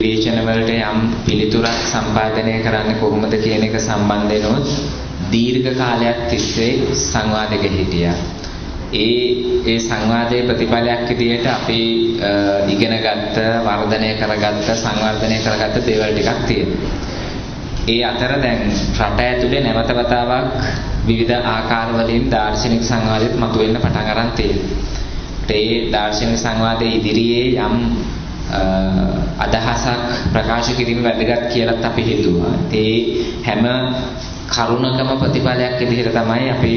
විවේචන වලට යම් පිළිතුරක් සම්පාදනය කරන්නේ කොහොමද කියන එක සම්බන්ධ දීර්ඝ කාලයක් තිස්සේ සංවාදයක හිටියා. ඒ සංවාදයේ ප්‍රතිඵලයක් විදියට අපි ඉගෙනගත්ත, වර්ධනය කරගත්ත, සංවර්ධනය කරගත්ත දේවල් ටිකක් තියෙනවා. ඒ අතර දැන් රට ඇතුලේ නැවත වතාවක් විවිධ ආකාර වලින් දාර්ශනික සංවාදෙත් මතුවෙන්න පටන් අරන් තියෙනවා. ඒ දාර්ශනික සංවාදයේ ඉදිරියේ යම් අදහසක් ප්‍රකාශ කිරීම වැදගත් කියලාත් අපි හිතුවා. ඒ හැම කරුණකම ප්‍රතිඵලයක් විදිහට තමයි අපි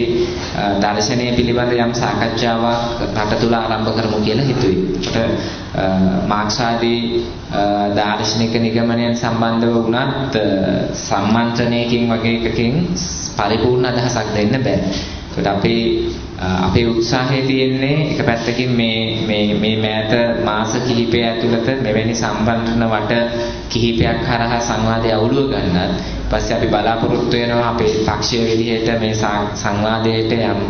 දර්ශනය පිළිබඳ යම් සාකච්ඡාවක් රට තුල ආරම්භ කරමු කියලා හිතුවේ. ඒකට මාක්ස්වාදී දාර්ශනික නිගමනයන් සම්බන්ධව වුණත් සම්මන්ත්‍රණයකින් වගේ එකකින් පරිපූර්ණ අදහසක් දෙන්න බෑ. ඒකට අපේ උත්සාහය තියෙන්නේ එක පැත්තකින් මේ මේ මේ මෑත මාස කිහිපය ඇතුළත මෙවැනි සම්බන්ධන වට කිහිපයක් හරහා සංවාදය අවුලුව ගන්නත්, පස්සේ අපි බලාපොරොත්තු වෙනවා අපේ පක්ෂය විදිහට මේ සංවාදයට යම්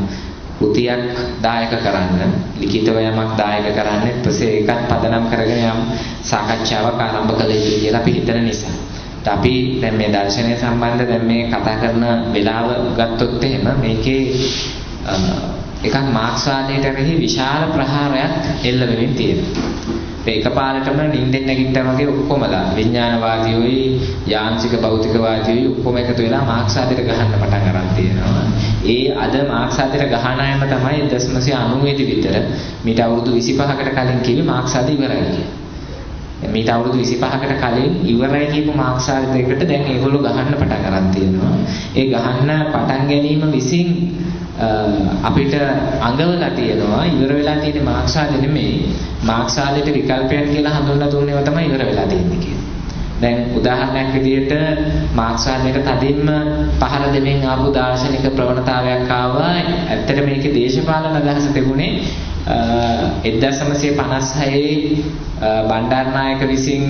කෘතියක් දායක කරන්න, ලිඛිතව යමක් දායක කරන්න, ඊපස්සේ ඒකත් පදනම් කරගෙන යම් සාකච්ඡාවක් ආරම්භ කළ යුතුයි කියලා අපි හිතන නිසා. අපි දැන් මේ දර්ශනය සම්බන්ධ දැන් මේ කතා කරන වෙලාව ගත්තොත් එහෙම මේකේ එකක් මාක්ස්වාදයට එරෙහි විශාල ප්‍රහාරයක් එල්ල වෙමින් තියෙනවා. ඒ එකපාරටම නිින්දෙන් නැගිට්ටා වගේ ඔක්කොමලා විඥානවාදියෝයි යාන්ත්‍රික භෞතිකවාදියෝයි ඔක්කොම එකතු වෙලා මාක්ස්වාදයට ගහන්න පටන් අරන් තියෙනවා. ඒ අද මාක්ස්වාදයට ගහන අයම තමයි 1990 දී විතර මීට අවුරුදු 25කට කලින් කිව්වේ මාක්ස්වාද ඉවරයි කියලා. මීට අවුරුදු 25කට කලින් ඉවරයි කියපු මාක්ස්වාදයකට දැන් ඒගොල්ලෝ ගහන්න පටන් අරන් තියෙනවා. ඒ ගහන්න පටන් ගැනීම විසින් අපිට අඟවලා තියෙනවා ඉවර වෙලා තියෙන මාක්ස්වාද නෙමෙයි, මාක්ස්වාදයට විකල්පයක් කියලා හඳුන්වලා දුන්නේව තමයි ඉවර වෙලා තියෙන්නේ කියලා. දැන් උදාහරණයක් විදිහට මාක්ස්වාදයට තදින්ම පහර දෙමින් ආපු දාර්ශනික ප්‍රවණතාවයක් ආවා. ඇත්තට මේකේ දේශපාලන අදහස තිබුණේ 1956 බණ්ඩාරනායක විසින්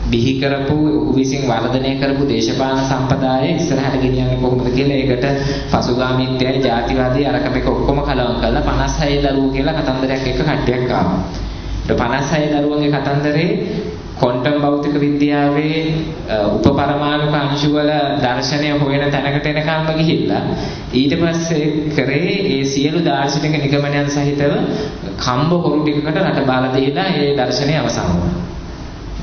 බිහි කරපු, ඔහු විසින් වර්ධනය කරපු දේශපාලන සම්ප්‍රදාය ඉස්සරහට ගෙනියන්නේ කොහොමද කියලා ඒකට පසුගාමීත්වයයි ජාතිවාදී අරක මේක ඔක්කොම කලවම් කරලා 56 දරුවෝ කියලා කතන්දරයක් එක්ක කට්ටියක් ආවා. ඒ 56 දරුවන්ගේ කතන්දරේ ක්වොන්ටම් භෞතික විද්‍යාවේ උපපරමාණුක අංශු වල දර්ශනය හොයන තැනකට එනකම්ම ගිහිල්ලා ඊට පස්සේ කරේ ඒ සියලු දාර්ශනික නිගමනයන් සහිතව කම්බ හොරු ටිකකට රට බාලා දීලා ඒ දර්ශනය අවසන් වුණා.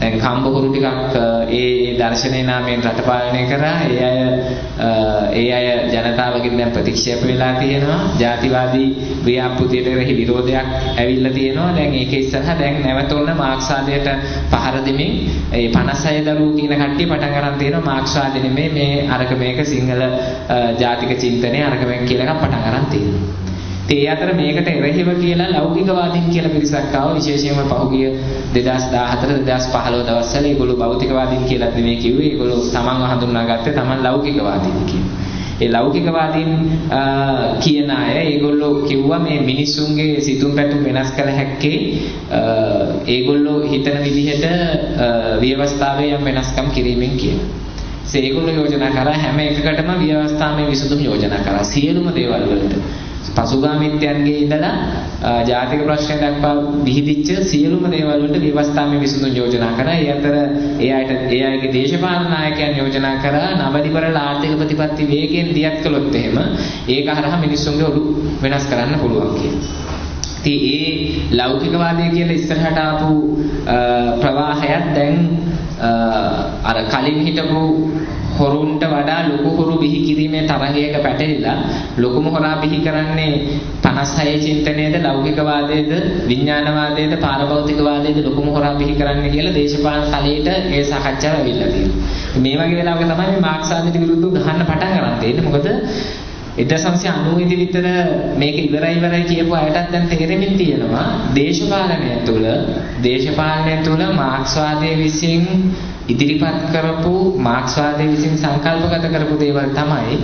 දැන් කම්බ හොරු ටිකක් ඒ දර්ශනයේ නාමයෙන් රට පාලනය කරා. ඒ අය ජනතාවගෙන් දැන් ප්‍රතික්ෂේප වෙලා තියෙනවා. ජාතිවාදී ව්‍යාපෘතියට එරෙහි විරෝධයක් ඇවිල්ලා තියෙනවා. දැන් ඒකේ ඉස්සරහා දැන් නැවත ඔන්න මාක්ස්වාදයට පහර දෙමින් ඒ 56 දරුවෝ කියන කට්ටිය පටන් අරන් තියෙනවා මාක්ස්වාද නෙමෙයි මේ අරක මේක සිංහල ජාතික චින්තනය අරක මේක කියලා එකක් පටන් අරන් තියෙනවා. ඒ අතර මේකට එරෙහිව කියලා ලෞකිකවාදීන් කියලා පිරිසක් ආවා. විශේෂයෙන්ම පහුගිය 2014 2015 දවස්වල ඒගොල්ලෝ භෞතිකවාදීන් කියලාත් නෙමෙයි කිව්වේ. ඒගොල්ලෝ තමන්ව හඳුනාගත්තේ තමන් ලෞකිකවාදීන් කියලා. ඒ ලෞකිකවාදීන් කියන අය ඒගොල්ලෝ කිව්වා මේ මිනිස්සුන්ගේ සිතුම් පැතුම් වෙනස් කළ හැක්කේ ඒගොල්ලෝ හිතන විදිහට ව්‍යවස්ථාවේ යම් වෙනස්කම් කිරීමෙන් කියලා. ඒගොල්ලෝ යෝජනා කරා හැම එකකටම ව්‍යවස්ථාමය විසඳුම් යෝජනා කරා සියලුම දේවල් වලට. පසුගාමීත්වයන්ගේ ඉඳලා ජාතික ප්‍රශ්න දක්වා විහිදිච්ච සියලුම දේවල් වලට ව්‍යවස්ථාමය විසඳුම් යෝජනා කරා. ඒ අතර ඒ අයගේ දේශපාලන නායකයන් යෝජනා කරා නව ලිබරල් ආර්ථික ප්‍රතිපත්ති වේගයෙන් දියත් කළොත් එහෙම ඒක හරහා මිනිස්සුන්ගේ ඔලු වෙනස් කරන්න පුළුවන් කියලා. ඉතින් ඒ ලෞකිකවාදය කියලා ඉස්සරහට ආපු ප්‍රවාහයක් දැන් අර කලින් හිටපු හොරුන්ට වඩා ලොකු හොරු බිහි කිරීමේ තරගයක පැටලිලා ලොකුම හොරා බිහි කරන්නේ 56 චින්තනයේද ලෞකිකවාදයේද විඥානවාදයේද පාරභෞතිකවාදයේද ලොකුම හොරා බිහි කරන්නේ කියලා දේශපාලන තලයට ඒ සාකච්ඡාව ඇවිල්ලා තියෙනවා. මේ වගේ වෙලාවක තමයි මේ මාක්ස්වාදයට විරුද්ධව ගහන්න පටන් ගන්න තියෙන්නේ. මොකද 1990 දී විතර මේක ඉවරයි කියපු අයටත් දැන් තේරෙමින් තියෙනවා දේශපාලනය තුළ මාක්ස්වාදයේ විසින් ඉදිරිපත් කරපු මාක්ස්වාදයේ විසින් සංකල්පගත කරපු දේවල් තමයි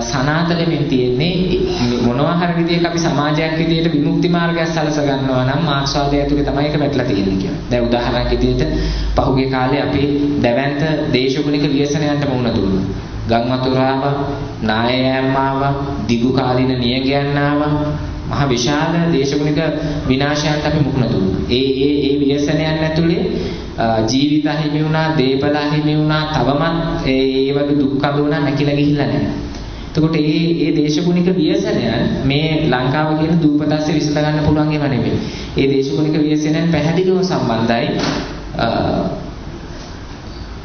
සනාථ වෙමින් තියෙන්නේ. මොනවා හරි විදියක අපි සමාජයක් විදියට විමුක්ති මාර්ගයක් සලස ගන්නවා නම් මාක්ස්වාදය ඇතුලේ තමයි ඒක වැටලා තියෙන්නේ කියලා. දැන් උදාහරණයක් විදියට පහුගිය කාලේ අපි දැවැන්ත දේශගුණික ව්‍යසනයන්ට මුහුණ දුන්නා. ගම් වතුර ආවා, නාය යෑම ආවා, දිගු කාලින නියඟයන් ආවා, මහ විශාල දේශගුණික විනාශයන්ට අපි මුහුණ දුන්නා. ඒ ඒ ඒ ව්‍යසනයන් ඇතුලේ ජීවිත අහිමි වුණා, දේපල අහිමි වුණා, තවමත් ඒ ඒ වගේ දුක් අඳුනා නැකිලා ගිහිල්ලා නැහැ. එතකොට ඒ ඒ දේශගුණික ව්‍යසනයන් මේ ලංකාව කියන දූපත ඇස්සේ විසඳ ගන්න පුළුවන් ඒවා නෙමෙයි. ඒ දේශගුණික ව්‍යසනයන් පැහැදිලිව සම්බන්ධයි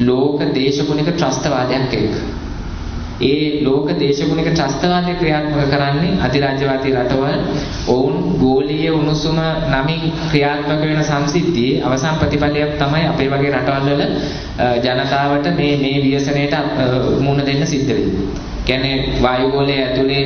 ලෝක දේශගුණික ත්‍රස්තවාදයක් එක්ක. ඒ ලෝක දේශගුණික ත්‍රස්තවාදය ක්‍රියාත්මක කරන්නේ අධිරාජ්‍යවාදී රටවල්. ඔවුන් ගෝලීය උණුසුම නමින් ක්‍රියාත්මක වෙන සංසිද්ධියේ අවසන් ප්‍රතිඵලයක් තමයි අපේ වගේ රටවල් වල ජනතාවට මේ මේ ව්‍යසනයට මුහුණ දෙන්න සිද්ධ වෙන්නේ. කියන්නේ වායුගෝලයේ ඇතුලේ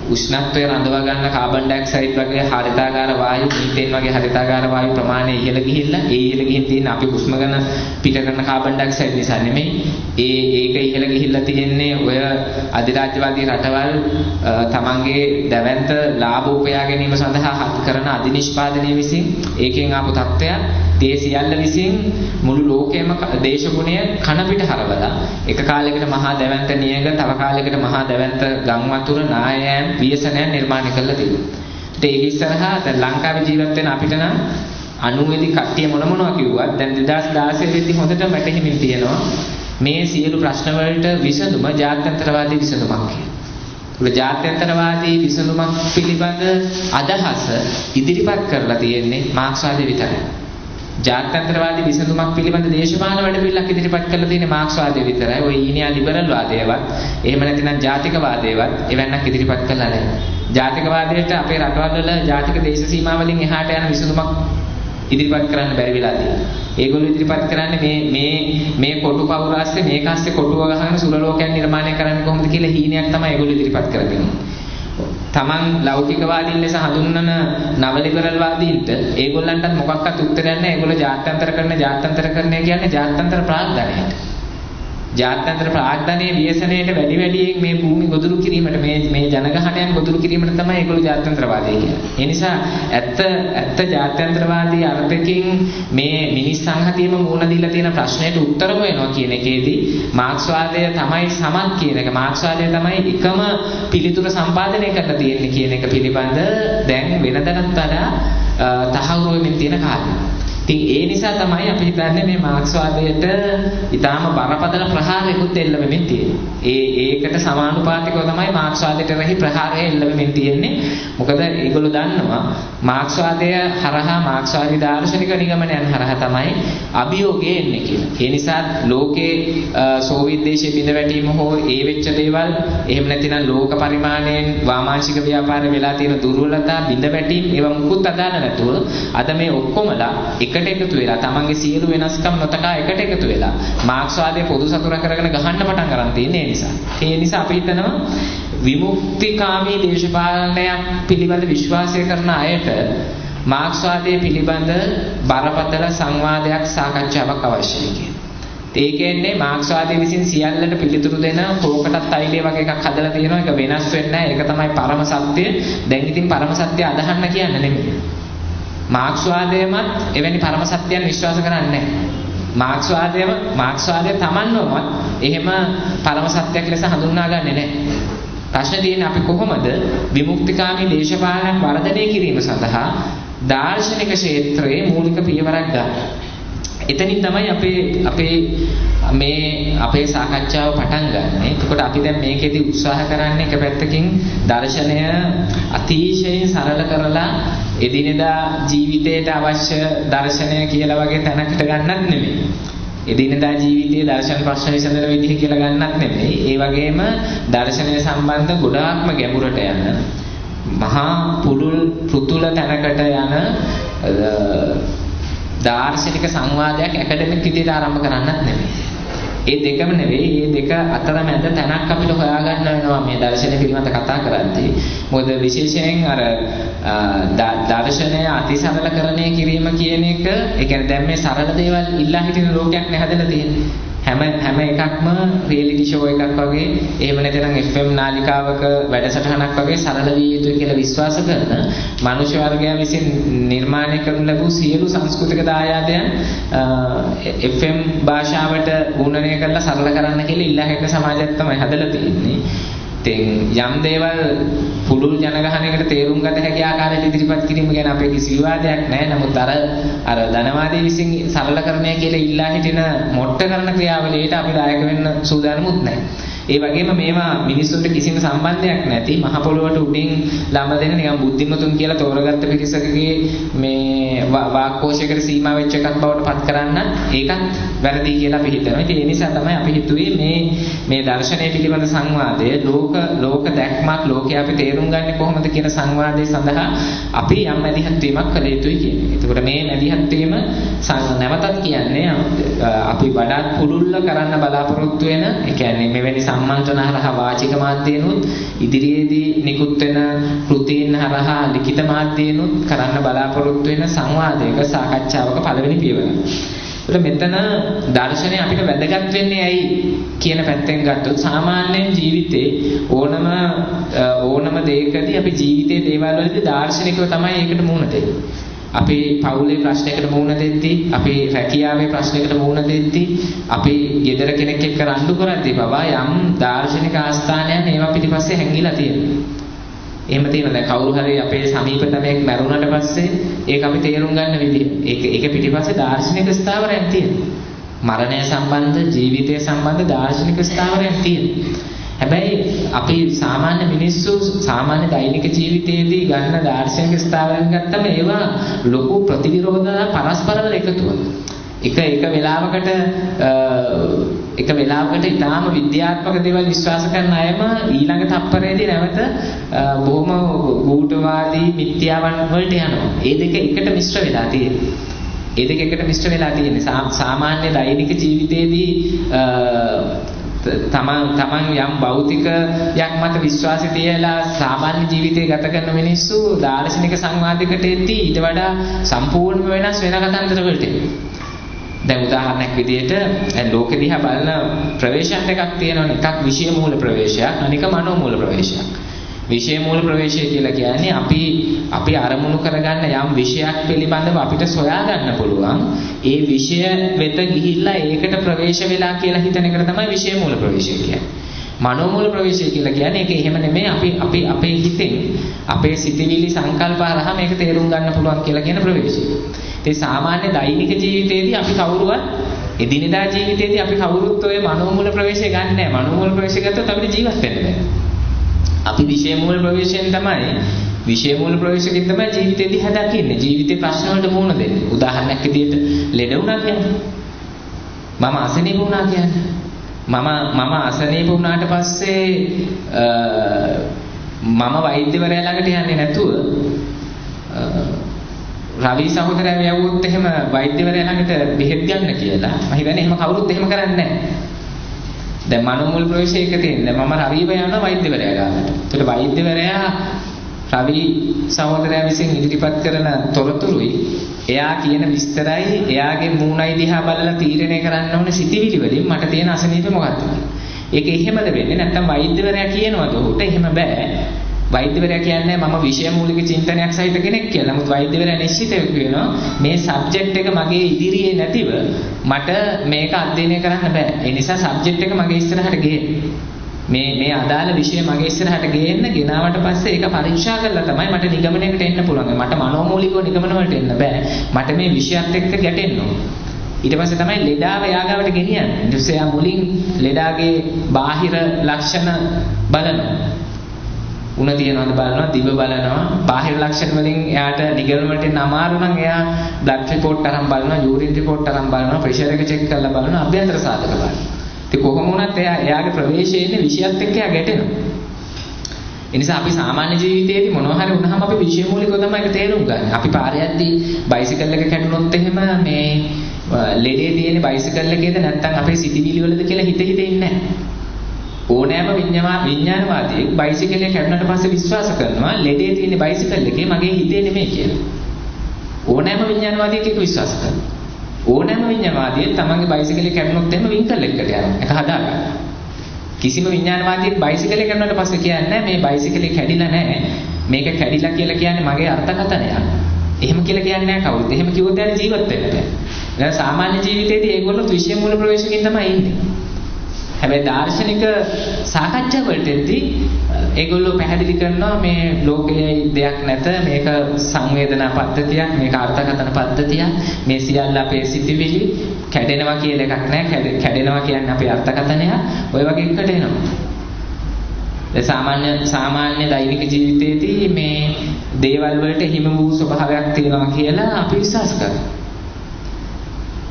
උෂ්ණත්වය රඳවා ගන්න කාබන් ඩයොක්සයිඩ් වගේ හරිතාගාර වායු, මීතේන් වගේ හරිතාගාර වායු ප්‍රමාණය ඉහළ ගිහිල්ලා, ඒ ඉහළ ගිහින් තියෙන අපි හුස්ම ගන්න පිට කරන කාබන් ඩයොක්සයිඩ් නිසා නෙමෙයි. ඒ ඒක ඉහළ ගිහිල්ලා තියෙන්නේ ඔය අධිරාජ්‍යවාදී රටවල් තමන්ගේ දැවැන්ත ලාභ උපයා ගැනීම සඳහා කරන අධිනිෂ්පාදනය විසින් ඒකෙන් ආපු තත්ත්වයක්. ඒ සියල්ල විසින් මුළු ලෝකයම දේශගුණය කන පිට හරවලා එක කාලයකට මහා දැවැන්ත නියඟ, තව කාලයකට මහා දැවැන්ත ගම් වතුර, නායයන්, ව්‍යසනයන් නිර්මාණය කරලා තියෙනවා. ඒක ඉස්සරහා දැන් ලංකාවේ ජීවත් වෙන අපිට නම් 90 දී කට්ටිය මොන මොනවා කිව්වත් දැන් 2016 වෙද්දි හොඳටම වැටහිමින් තියෙනවා මේ සියලු ප්‍රශ්න වලට විසඳුම ජාත්‍යන්තරවාදී විසඳුමක් කියලා. ඒ ජාත්‍යන්තරවාදී විසඳුමක් පිළිබඳ අදහස ඉදිරිපත් කරලා තියෙන්නේ මාක්ස්වාදී විතරයි. ජාත්‍යන්තරවාදී විසඳුමක් පිළිබඳ දේශපාලන වැඩපිළිවෙලක් ඉදිරිපත් කරලා තියෙන්නේ මාක්ස්වාදය විතරයි. ඔය ඊනියා ලිබරල් වාදයවත්, එහෙම නැතිනම් ජාතික වාදයවත් එවැන්නක් ඉදිරිපත් කරලා නැහැ. ජාතික වාදයට අපේ රටවල් වල ජාතික දේශ සීමා වලින් එහාට යන විසඳුමක් ඉදිරිපත් කරන්න බැරි වෙලා තියෙනවා. ඒගොල්ලෝ ඉදිරිපත් කරන්නේ මේ මේ මේ කොටු පවුර ASCII මේක ASCII කොටුව ගහගෙන සුරලෝකයන් නිර්මාණය කරන්නේ කොහොමද කියලා හීනයක් තමයි ඒගොල්ලෝ ඉදිරිපත් කරන්නේ. තමන් ලෞකිකවාදීන් ලෙස හඳුන්වන නව ලිබරල් වාදීන්ට ඒගොල්ලන්ටත් මොකක්වත් උත්තරයක් නැහැ. ඒගොල්ලෝ ජාත්‍යන්තරකරණය කියන්නේ ජාත්‍යන්තර ප්‍රාග්ධනයට. ජාත්‍යන්තර ප්‍රාග්ධනයේ ව්‍යසනයට වැඩි වැඩියෙන් මේ භූමි ගොදුරු කිරීමට, මේ මේ ජනගහනයන් ගොදුරු කිරීමට තමයි ඒගොල්ලෝ ජාත්‍යන්තරවාදී කියන්නේ. ඒ නිසා ඇත්ත ඇත්ත ජාත්‍යන්තරවාදී අර්ථකින් මේ මිනිස් සංහතියම මුහුණ දීලා තියෙන ප්‍රශ්නයට උත්තර හොයනවා කියන එකේදී මාක්ස්වාදය තමයි සමත් කියන එක, මාක්ස්වාදය තමයි එකම පිළිතුර සම්පාදනය කරලා තියෙන්නේ කියන එක පිළිබඳ දැන් වෙනදටත් වඩා තහවුරු වෙමින් තියෙන කාලය. ඉතින් ඒ නිසා තමයි අපි හිතන්නේ මේ මාක්ස්වාදයට ඊටාම බරපතල ප්‍රහාරයකුත් එල්ල වෙමින් තියෙන්නේ. ඒ ඒකට සමානුපාතිකව තමයි මාක්ස්වාදයට රැහි ප්‍රහාරය එල්ල වෙමින් තියෙන්නේ. මොකද ඒගොල්ලෝ දන්නවා මාක්ස්වාදය හරහා, මාක්ස්වාදී දාර්ශනික නිගමනයන් හරහා තමයි අභියෝගය එන්නේ කියලා. ඒ නිසා ලෝකේ සෝවියට් දේශයේ බිඳ වැටීම හෝ ඒ වෙච්ච දේවල්, එහෙම නැතිනම් ලෝක පරිමාණයෙන් වාමාංශික ව්‍යාපාරේ වෙලා තියෙන දුර්වලතා, බිඳ වැටීම් ඒවා මුකුත් අදාළ නැතුව අද මේ ඔක්කොමලා එකට එකතු වෙලා තමන්ගේ සියලු වෙනස්කම් නොතකා එකට එකතු වෙලා මාක්ස්වාදයේ පොදු සතුර කරගෙන ගහන්න පටන් ගන්න තියෙන්නේ ඒ නිසා. ඒ නිසා අපි හිතනවා විමුක්තිකාමී දේශපාලනයක් පිළිබඳ විශ්වාසය කරන අයට මාක්ස්වාදයේ පිළිබඳ බරපතල සංවාදයක්, සාකච්ඡාවක් අවශ්‍යයි කියලා. ඒ කියන්නේ මාක්ස්වාදයේ විසින් සියල්ලට පිළිතුරු දෙන කෝකටත් තෛලය වගේ එකක් හදලා තියෙනවා. ඒක වෙනස් වෙන්නේ නැහැ. ඒක තමයි පරම සත්‍ය. දැන් ඉතින් පරම සත්‍ය අදහන්න කියන්නේ නෙමෙයි. මාක්ස්වාදයමත් එවැනි පරම සත්‍යයන් විශ්වාස කරන්නේ නැහැ. මාක්ස්වාදය තමන්වමත් එහෙම පරම සත්‍යයක් ලෙස හඳුන්වා ගන්නෙ නැහැ. ප්‍රශ්නේ තියෙන්නේ අපි කොහොමද විමුක්තිකාමී දේශපාලනයක් වර්ධනය කිරීම සඳහා දාර්ශනික ක්ෂේත්‍රයේ මූලික පියවරක් ගන්න. එතනින් තමයි අපේ අපේ මේ අපේ සාකච්ඡාව පටන් ගන්න. එතකොට අපි දැන් මේකෙදි උත්සාහ කරන්නේ එක පැත්තකින් දර්ශනය අතිශයින් සරල කරලා එදිනෙදා ජීවිතයට අවශ්‍ය දර්ශනය කියලා වගේ තැනකට ගන්නත් නෙමෙයි. එදිනෙදා ජීවිතයේ දර්ශන ප්‍රශ්න විසඳන විදිහ කියලා ගන්නත් නෙමෙයි. ඒ වගේම දර්ශනය සම්බන්ධ ගොඩාක්ම ගැඹුරට යන මහා පුළුල් පෘතුල තැනකට යන දාර්ශනික සංවාදයක් ඇකඩමික් විදිහට ආරම්භ කරන්නත් නෙමෙයි. ඒ දෙකම නෙවෙයි. මේ දෙක අතරමැද තැනක් අපිට හොයාගන්න වෙනවා මේ දර්ශනය පිළිබඳ කතා කරද්දී. මොකද විශේෂයෙන් අර දර්ශනය අතිසරලකරණය කිරීම කියන එක, ඒ කියන්නේ දැන් මේ සරල දේවල් ඉල්ලා හිටින ලෝකයක් නේ හදලා තියෙන්නේ. හැම හැම එකක්ම රියැලිටි ෂෝ එකක් වගේ, එහෙම නැත්නම් FM නාලිකාවක වැඩසටහනක් වගේ සරල විය යුතුයි කියලා විශ්වාස කරන මනුෂ්‍ය වර්ගයා විසින් නිර්මාණය කරනු ලැබූ සියලු සංස්කෘතික දායාදයන් FM භාෂාවට ගුණනය කරලා සරල කරන්න කියලා ඉල්ලා හිටන සමාජයක් තමයි හදලා තියෙන්නේ. ඉතින් යම් දේවල් පුළුල් ජනගහනයකට තේරුම් ගත හැකි ආකාරයට ඉදිරිපත් කිරීම ගැන අපේ කිසි විවාදයක් නැහැ. නමුත් අර අර ධනවාදී විසින් සරලකරණය කියලා ඉල්ලා හිටින මොට්ට කරන ක්‍රියාවලියට අපි දායක වෙන්න සූදානමුත් නැහැ. ඒ වගේම මේවා මිනිස්සුන්ට කිසිම සම්බන්ධයක් නැති මහ පොළොවට උඩින් ළම දෙන නිකන් බුද්ධිමතුන් කියලා තෝරගත්ත පිරිසකගේ මේ වාක්කෝෂයකට සීමා වෙච්ච එකක් බවට පත් කරන්න ඒකත් වැරදි කියලා අපි හිතනවා. ඉතින් ඒ නිසා තමයි අපි හිතුවේ මේ මේ දර්ශනය පිළිබඳ සංවාදය ලෝක ලෝක දැක්මක් ලෝකය අපි තේරුම් ගන්නේ කොහොමද කියන සංවාදය සඳහා අපි යම් මැදිහත් වීමක් කළ යුතුයි කියන එක. එතකොට මේ මැදිහත් වීම නැවතත් කියන්නේ අපි වඩාත් පුළුල්ව කරන්න බලාපොරොත්තු වෙන, ඒ කියන්නේ මෙවැනි සම්මන්ත්‍රණ හරහා වාචික මාධ්‍යනුත් ඉදිරියේදී නිකුත් වෙන කෘතීන් හරහා ලිඛිත මාධ්‍යනුත් කරන්න බලාපොරොත්තු වෙන සංවාදයක සාකච්ඡාවක පළවෙනි පියවර. ඒත් මෙතන දර්ශනය අපිට වැදගත් වෙන්නේ ඇයි කියන පැත්තෙන් ගත්තොත් සාමාන්‍යයෙන් ජීවිතේ ඕනම ඕනම දෙයකදී අපි ජීවිතයේ දේවල් වලදී දාර්ශනිකව තමයි ඒකට මුහුණ දෙන්නේ. අපි පවුලේ ප්‍රශ්නයකට මුහුණ දෙද්දී, අපි රැකියාවේ ප්‍රශ්නයකට මුහුණ දෙද්දී, අපි ගෙදර කෙනෙක් එක්ක රණ්ඩු කරද්දී පවා යම් දාර්ශනික ආස්ථානයන් ඒවා පිටිපස්සේ හැංගිලා තියෙනවා. එහෙම තියෙනවා. දැන් කවුරු හරි අපේ සමීපතමයෙක් මැරුණාට පස්සේ ඒක අපි තේරුම් ගන්න විදිය. ඒක ඒක පිටිපස්සේ දාර්ශනික ස්ථාවරයක් තියෙනවා. මරණය සම්බන්ධ, ජීවිතය සම්බන්ධ දාර්ශනික ස්ථාවරයක් තියෙනවා. හැබැයි අපි සාමාන්‍ය මිනිස්සු සාමාන්‍ය දෛනික ජීවිතයේදී ගන්න දාර්ශනික ස්ථාවරයන් ගත්තම ඒවා ලොකු ප්‍රතිවිරෝධ පරස්පරවල එකතුවක්. එක එක වෙලාවකට එක වෙලාවකට ඉතාම විද්‍යාත්මක දේවල් විශ්වාස කරන අයම ඊළඟ තප්පරයේදී නැවත බොහොම ගූઢවාදී මිත්‍යාවන් වලට යනවා. ඒ දෙක එකට මිශ්‍ර වෙලා තියෙනවා. ඒ දෙක එකට මිශ්‍ර වෙලා තියෙන්නේ. සාමාන්‍ය දෛනික ජීවිතයේදී තමන් යම් භෞතිකයක් මත විශ්වාසය තියලා සාමාන්‍ය ජීවිතය ගත කරන මිනිස්සු දාර්ශනික සංවාදයකට එද්දී ඊට වඩා සම්පූර්ණම වෙනස් වෙන කතන්දර වලට එනවා. දැන් උදාහරණයක් විදිහට දැන් ලෝකෙ දිහා බලන ප්‍රවේශයන් දෙකක් තියෙනවනේ. එකක් විෂය මූල ප්‍රවේශයක්, අනික මනෝ මූල ප්‍රවේශයක්. විෂය මූල ප්‍රවේශය කියලා කියන්නේ අපි අපි අරමුණු කරගන්න යම් විෂයක් පිළිබඳව අපිට සොයා ගන්න පුළුවන්. ඒ විෂය වෙත ගිහිල්ලා ඒකට ප්‍රවේශ වෙලා කියලා හිතන එකට තමයි විෂය මූල ප්‍රවේශය කියන්නේ. මනෝ මූල ප්‍රවේශය කියලා කියන්නේ ඒක එහෙම නෙමෙයි, අපි අපි අපේ හිතෙන් අපේ සිතිවිලි සංකල්ප හරහා මේක තේරුම් ගන්න පුළුවන් කියලා කියන ප්‍රවේශය. ඉතින් සාමාන්‍ය දෛනික ජීවිතයේදී අපි කවුරුවත් එදිනෙදා ජීවිතයේදී අපි කවුරුත් ඔය මනෝ මූල ප්‍රවේශය ගන්න නැහැ. මනෝ මූල ප්‍රවේශය ගත්තොත් අපිට ජීවත් වෙන්න බෑ. අපි විෂය මූල ප්‍රවේශයෙන් තමයි විෂය මූල ප්‍රවේශයෙන් තමයි ජීවිතේ දිහා දකින්නේ. ජීවිතේ ප්‍රශ්න වලට මුහුණ දෙන්නේ. උදාහරණයක් විදිහට ලෙඩ වුණා කියන්නේ, මම අසනීප වුණා කියන්නේ, මම මම අසනීප වුණාට පස්සේ මම වෛද්‍යවරයා ළඟට යන්නේ නැතුව රවි සහෝදරයා යවුවොත් එහෙම වෛද්‍යවරයා ළඟට බෙහෙත් ගන්න කියලා මම හිතන්නේ එහෙම කවුරුත් එහෙම කරන්නේ නැහැ. දැන් මනෝ මූල ප්‍රවේශය එක තියෙන. දැන් මම රවිව යනවා වෛද්‍යවරයා ගාවට. ඒතකොට වෛද්‍යවරයා රවි සහෝදරයා විසින් ඉදිරිපත් කරන තොරතුරුයි එයා කියන විස්තරයි එයාගේ මූණයි දිහා බලලා තීරණය කරන්න ඕනේ සිතිවිලි වලින් මට තියෙන අසනීප මොකක්ද කියලා. ඒක එහෙමද වෙන්නේ නැත්නම් වෛද්‍යවරයා කියනවද ඔහුට එහෙම බෑ. වෛද්‍යවරයා කියන්නේ මම විෂය මූලික චින්තනයක් සහිත කෙනෙක් කියලා. නමුත් වෛද්‍යවරයා නිශ්චිතව කියනවා මේ සබ්ජෙක්ට් එක මගේ ඉදිරියේ නැතිව මට මේක අධ්‍යයනය කරන්න බෑ. ඒ නිසා සබ්ජෙක්ට් එක මගේ ඉස්සරහට ගේන්න. මේ මේ අදාළ විෂය මගේ ඉස්සරහට ගේන්න. ගෙනාවට පස්සේ ඒක පරීක්ෂා කරලා තමයි මට නිගමනයකට එන්න පුළුවන්. මට මනෝමූලිකව නිගමන වලට එන්න බෑ. මට මේ විෂයත් එක්ක ගැටෙන්න ඕන. ඊට පස්සේ තමයි ලෙඩාව එයා ගාවට ගෙනියන්නේ. ඊට පස්සේ එයා මුලින් ලෙඩාගේ බාහිර ලක්ෂණ බලනවා. උණ තියනවද බලනවා, දිව බලනවා. බාහිර ලක්ෂණ වලින් එයාට නිගමන වලට එන්න අමාරු නම් එයා බ්ලඩ් රිපෝට් අරන් බලනවා, යූරින් රිපෝට් අරන් බලනවා, ප්‍රෙෂර් එක චෙක් කරලා බලනවා, අභ්‍යන්තර සාධක බලනවා. ඉතින් කොහොම වුණත් එයා එයාගේ ප්‍රවේශයේ ඉන්නේ විෂයත් එක්ක එයා ගැටෙනවා. ඒ නිසා අපි සාමාන්‍ය ජීවිතයේදී මොනවා හරි වුණාම අපි විෂය මූලිකව තමයි ඒක තේරුම් ගන්න. අපි පාරේ යද්දී බයිසිකල් එක කැඩුනොත් එහෙම මේ ලෙඩේ තියෙන බයිසිකල් එකේද නැත්නම් අපේ සිතිවිලි වලද කියලා හිත හිත ඉන්නේ නැහැ. ඕනෑම විඥානවාදියෙක් බයිසිකල් එක කැඩුනට පස්සේ විශ්වාස කරනවා ලෙඩේ තියෙන බයිසිකල් එකේ මගේ හිතේ නෙමෙයි කියලා. ඕනෑම විඥානවාදියෙක් ඒක විශ්වාස කරනවා. ඕනෑම විඥානවාදියෙක් තමන්ගේ බයිසිකල් එක කැඩුනොත් එහෙම වින්කල් එකකට යනවා. ඒක හදාගන්න. කිසිම විඥානවාදියෙක් බයිසිකල් එක කැඩුනට පස්සේ කියන්නේ මේ බයිසිකල් එක කැඩිලා නැහැ. මේක කැඩිලා කියලා කියන්නේ මගේ අර්ථකථනයක්. එහෙම කියලා කියන්නේ නැහැ කවුරුත්. එහෙම කිව්වොත් එයාට ජීවත් වෙන්න බෑ. දැන් සාමාන්‍ය ජීවිතේදී ඒගොල්ලෝ විෂය මූල ප්‍රවේශකින් තමයි ඉන්නේ. හැබැයි දාර්ශනික සාකච්ඡා වලටදී ඒගොල්ලෝ පැහැදිලි කරනවා මේ ලෝකයේ දෙයක් නැත, මේක සංවේදනා පද්ධතියක්, මේක අර්ථකථන පද්ධතියක්, මේ සියල්ල අපේ සිතිවිලි, කැඩෙනවා කියලා එකක් නෑ, කැඩෙනවා කියන්නේ අපේ අර්ථකථනය, ඔය වගේ එකට එනවා. දැන් සාමාන්‍ය දෛනික ජීවිතයේදී මේ දේවල් වලට හිම වූ ස්වභාවයක් තියෙනවා කියලා අපි විශ්වාස කරනවා.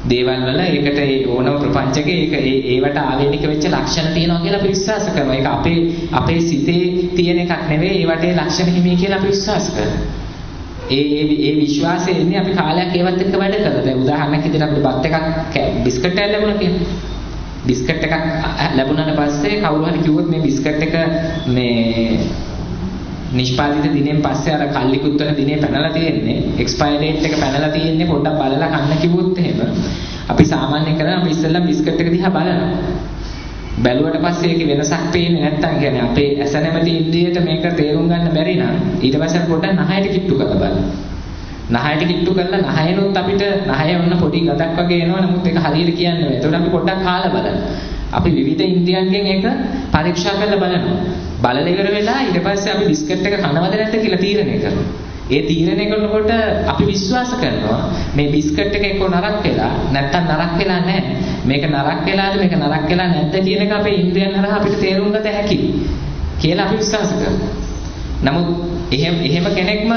දේවල් වල ඒකට ඒ ඕනම ප්‍රපංචකේ ඒක ඒවට ආවේනික වෙච්ච ලක්ෂණ තියෙනවා කියලා අපි විශ්වාස කරනවා. ඒක අපේ සිතේ තියෙන එකක් නෙවෙයි, ඒවට ඒ ලක්ෂණ හිමි කියලා අපි විශ්වාස කරනවා. ඒ ඒ විශ්වාසය එන්නේ අපි කාලයක් ඒවත් එක්ක වැඩ කරලා. දැන් උදාහරණයක් විදිහට අපිට බත් එකක් බිස්කට් එකක් ලැබුණා කියමු. බිස්කට් එකක් ලැබුණාට පස්සේ කවුරු හරි කිව්වොත් මේ බිස්කට් එක මේ නිෂ්පාදිත දිනෙන් පස්සේ අර කල්ලිකුත් වෙන දිනේ පැනලා තියෙන්නේ, එක්ස්පයර් ඩේට් එක පැනලා තියෙන්නේ, පොඩ්ඩක් බලලා කන්න කිව්වොත් එහෙම අපි සාමාන්‍ය කරන අපි ඉස්සෙල්ලා බිස්කට් එක දිහා බලනවා. බැලුවට පස්සේ ඒකේ වෙනසක් පේන්නේ නැත්තම්, කියන්නේ අපේ ඇස නැමැති ඉන්ද්‍රියට මේක තේරුම් ගන්න බැරි නම් ඊට පස්සේ අපි පොඩ්ඩක් නහයට කිට්ටු කරලා බලනවා. නහයට කිට්ටු කරලා නහයනොත් අපිට නහය ඔන්න පොඩි ගඳක් වගේ එනවා, නමුත් ඒක හරියට කියන්න බැහැ. ඒතකොට අපි පොඩ්ඩක් කාලා බලනවා. අපි විවිධ ඉන්ද්‍රියන්ගෙන් ඒක පරීක්ෂා කරලා බලනවා. බලලා ඉවර වෙලා ඊට පස්සේ අපි බිස්කට් එක කනවද නැද්ද කියලා තීරණය කරනවා. ඒ තීරණය කරනකොට අපි විශ්වාස කරනවා මේ බිස්කට් එක එක්කෝ නරක වෙලා නැත්තම් නරක වෙලා නැහැ. මේක නරක වෙලාද මේක නරක වෙලා නැද්ද කියන එක අපේ ඉන්ද්‍රියන් හරහා අපිට තේරුම් ගත හැකි කියලා අපි විශ්වාස කරනවා. නමුත් එහෙම කෙනෙක්ම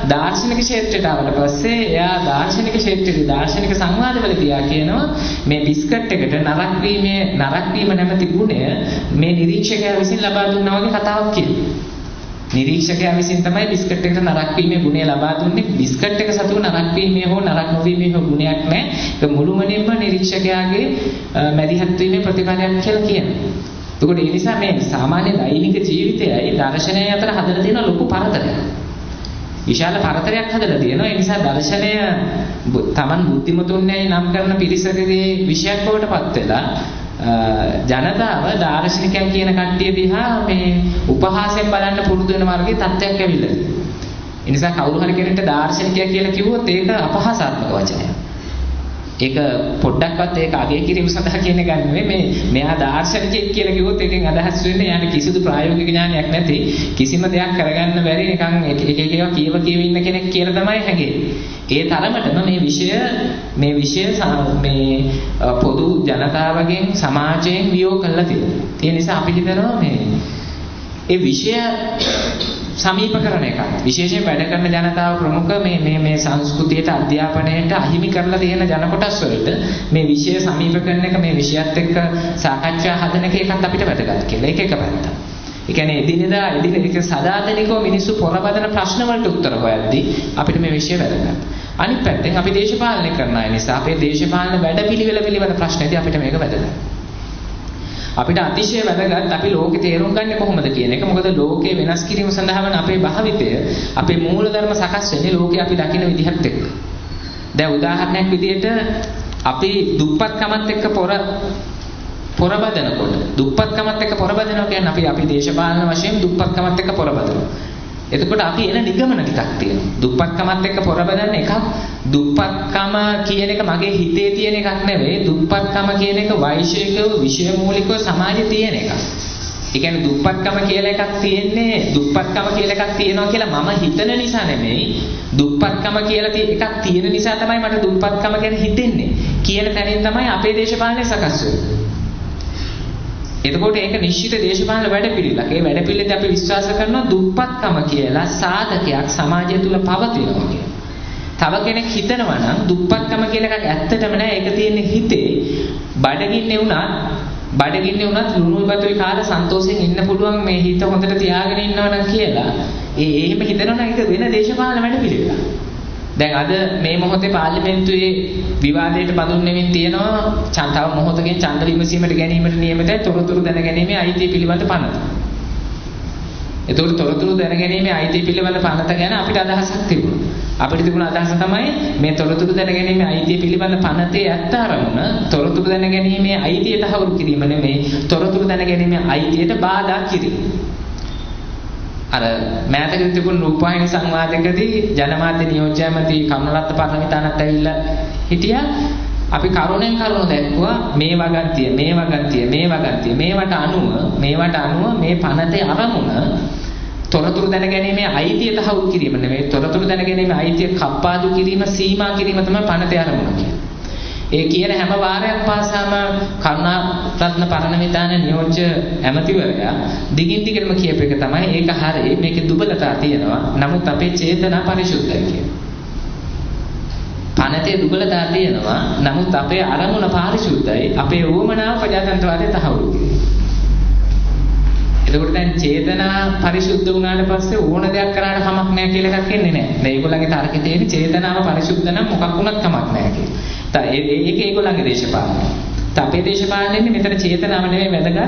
දාර්ශනික ක්ෂේත්‍රයට ආවට පස්සේ එයා දාර්ශනික ක්ෂේත්‍රයේදී දාර්ශනික සංවාදවල තියා කියනවා මේ බිස්කට් එකට නරක වීම නැමැති ගුණය මේ නිරීක්ෂකයා විසින් ලබා දුන්නා වගේ කතාවක් කියනවා. නිරීක්ෂකයා විසින් තමයි බිස්කට් එකට නරක වීමේ ගුණය ලබා දුන්නේ. බිස්කට් එක සතුව නරක වීමේ හෝ නරක නොවීමේ හෝ ගුණයක් නැහැ. ඒක මුළුමනින්ම නිරීක්ෂකයාගේ මැදිහත් වීමේ ප්‍රතිඵලයක් කියලා කියනවා. එතකොට ඒ නිසා මේ සාමාන්‍ය දෛනික ජීවිතයයි දර්ශනයයි අතර හදලා තියෙන ලොකු පරතරයක්. විශාල පරතරයක් හදලා තියෙනවා. ඒ නිසා දර්ශනය තමන් බුද්ධිමතුන්යයි නම් කරන පිරිසකගේ විෂයක් බවට පත් වෙලා ජනතාව දාර්ශනිකයන් කියන කට්ටිය දිහා මේ උපහාසයෙන් බලන්න පුරුදු වෙන වර්ගයේ තත්ත්වයක් ඇවිල්ලා තියෙනවා. ඒ නිසා කවුරු හරි කෙනෙක්ට දාර්ශනිකයා කියලා කිව්වොත් ඒක අපහාසාත්මක වචනයක්. ඒක පොඩ්ඩක්වත් ඒක අගය කිරීම සඳහා කියන එක නෙවෙයි. මේ මෙයා දාර්ශනිකයෙක් කියලා කිව්වොත් ඒකෙන් අදහස් වෙන්නේ යාට කිසිදු ප්‍රායෝගික ඥානයක් නැති, කිසිම දෙයක් කරගන්න බැරි නිකන් එක එක ඒවා කියව කියව ඉන්න කෙනෙක් කියලා තමයි හැඟෙන්නේ. ඒ තරමටම මේ විෂය මේ පොදු ජනතාවගෙන් සමාජයෙන් වියෝ කරලා තියෙනවා. ඒ නිසා අපි හිතනවා මේ ඒ විෂය සමීප කරන එකත්, විශේෂයෙන් වැඩ කරන ජනතාව ප්‍රමුඛ මේ මේ මේ සංස්කෘතියට අධ්‍යාපනයට අහිමි කරලා තියෙන ජන කොටස් වලට මේ විෂය සමීප කරන එක, මේ විෂයත් එක්ක සාකච්ඡා හදන එක ඒකත් අපිට වැදගත් කියලා. ඒක එක පැත්තක්. ඒ කියන්නේ එදිනෙදා ඒක සදාතනිකව මිනිස්සු පොරබදන ප්‍රශ්න වලට උත්තර හොයද්දී අපිට මේ විෂය වැදගත්. අනිත් පැත්තෙන් අපි දේශපාලනය කරන අය නිසා අපේ දේශපාලන වැඩපිළිවෙල පිළිබඳ ප්‍රශ්නේදී අපිට මේක වැදගත්. අපිට අතිශය වැදගත් අපි ලෝකේ තේරුම් ගන්නේ කොහොමද කියන එක. මොකද ලෝකේ වෙනස් කිරීම සඳහා වන අපේ භාවිතය, අපේ මූලධර්ම සකස් වෙන්නේ ලෝකේ අපි දකින විදිහත් එක්ක. දැන් උදාහරණයක් විදිහට අපි දුප්පත්කමත් එක්ක පොරබදනකොට, දුප්පත්කමත් එක්ක පොරබදනවා කියන්නේ අපි දේශපාලන වශයෙන් දුප්පත්කමත් එක්ක පොරබදනවා. එතකොට අපි එන නිගමන ටිකක් තියෙනවා. දුප්පත්කමත් එක්ක පොරබදන්න එකක්, දුප්පත්කම කියන එක මගේ හිතේ තියෙන එකක් නෙවෙයි. දුප්පත්කම කියන එක වෛශිකව විෂය මූලිකව සමාජයේ තියෙන එකක්. ඒ කියන්නේ දුප්පත්කම කියලා එකක් තියෙන්නේ, දුප්පත්කම කියලා එකක් තියෙනවා කියලා මම හිතන නිසා නෙමෙයි. දුප්පත්කම කියලා එකක් තියෙන නිසා තමයි මට දුප්පත්කම ගැන හිතෙන්නේ කියන තැනින් තමයි අපේ දේශපාලනය සකස් වෙන්නේ. එතකොට ඒක නිශ්චිත දේශපාලන වැඩපිළිවෙලක්. ඒ වැඩපිළිවෙලදී අපි විශ්වාස කරනවා දුප්පත්කම කියලා සාධකයක් සමාජය තුල පවතිනවා කියලා. තව කෙනෙක් හිතනවා නම් දුප්පත්කම කියලා එකක් ඇත්තටම නෑ, ඒක තියෙන්නේ හිතේ. බඩගින්නේ වුණත් ලුණුයි බතුයි කාලා සන්තෝෂයෙන් ඉන්න පුළුවන් මේ හිත හොඳට තියාගෙන ඉන්නවා නම් කියලා. ඒ එහෙම හිතනවා නම් ඒක වෙන දේශපාලන වැඩපිළිවෙලක්. දැන් අද මේ මොහොතේ පාර්ලිමේන්තුවේ විවාදයට බඳුන් වෙමින් තියෙනවා තව මොහොතකින් ඡන්ද විමසීමට ගැනීමට නියමිතයි තොරතුරු දැනගැනීමේ අයිතිය පිළිබඳ පනත. එතකොට තොරතුරු දැනගැනීමේ අයිතිය පිළිබඳ පනත ගැන අපිට අදහසක් තිබුණා. අපිට තිබුණ අදහස තමයි මේ තොරතුරු දැනගැනීමේ අයිතිය පිළිබඳ පනතේ ඇත්ත අරමුණ තොරතුරු දැනගැනීමේ අයිතිය තහවුරු කිරීම නෙමෙයි, තොරතුරු දැනගැනීමේ අයිතියට බාධා කිරීම. අර මෑතකදී තිබුණු රූපවාහිනී සංවාදයකදී ජනමාධ්‍ය නියෝජ්‍ය ඇමති කරුණාරත්න පරණවිතානත් ඇවිල්ලා හිටියා. අපි කරුණෙන් කරුණ දැක්ුවා මේ වගන්තිය මේ වගන්තිය මේ වගන්තිය මේවට අනුව මේ පනතේ අරමුණ තොරතුරු දැනගැනීමේ අයිතිය තහවුරු කිරීම නෙමෙයි, තොරතුරු දැනගැනීමේ අයිතිය කප්පාදු කිරීම, සීමා කිරීම තමයි පනතේ අරමුණ කියන්නේ. ඒ කියන හැම වාරයක් පාසාම කරුණාරත්න පරණවිතාන නියෝජ්‍ය ඇමතිවරයා දිගින් දිගටම කියපු එක තමයි ඒක හරිය, මේකේ දුබලතා තියෙනවා, නමුත් අපේ චේතනා පරිශුද්ධයි කියලා. පනතේ දුබලතා තියෙනවා, නමුත් අපේ අරමුණ පාරිශුද්ධයි, අපේ උවමනාව ප්‍රජාතන්ත්‍රවාදය තහවුරු කිරීම. එතකොට දැන් චේතනා පරිශුද්ධ වුණාට පස්සේ ඕන දෙයක් කරාට කමක් නැහැ කියලා එකක් එන්නේ නැහැ. දැන් ඒගොල්ලන්ගේ තර්කේ තියෙන චේතනාව පරිශුද්ධ නම් මොකක් වුණත් කමක් නැහැ කියලා. ඒක ඒගොල්ලන්ගේ දේශපාලනය. අපේ දේශපාලනේ ඉන්නේ මෙතන චේතනාව නෙමෙයි වැදගත්,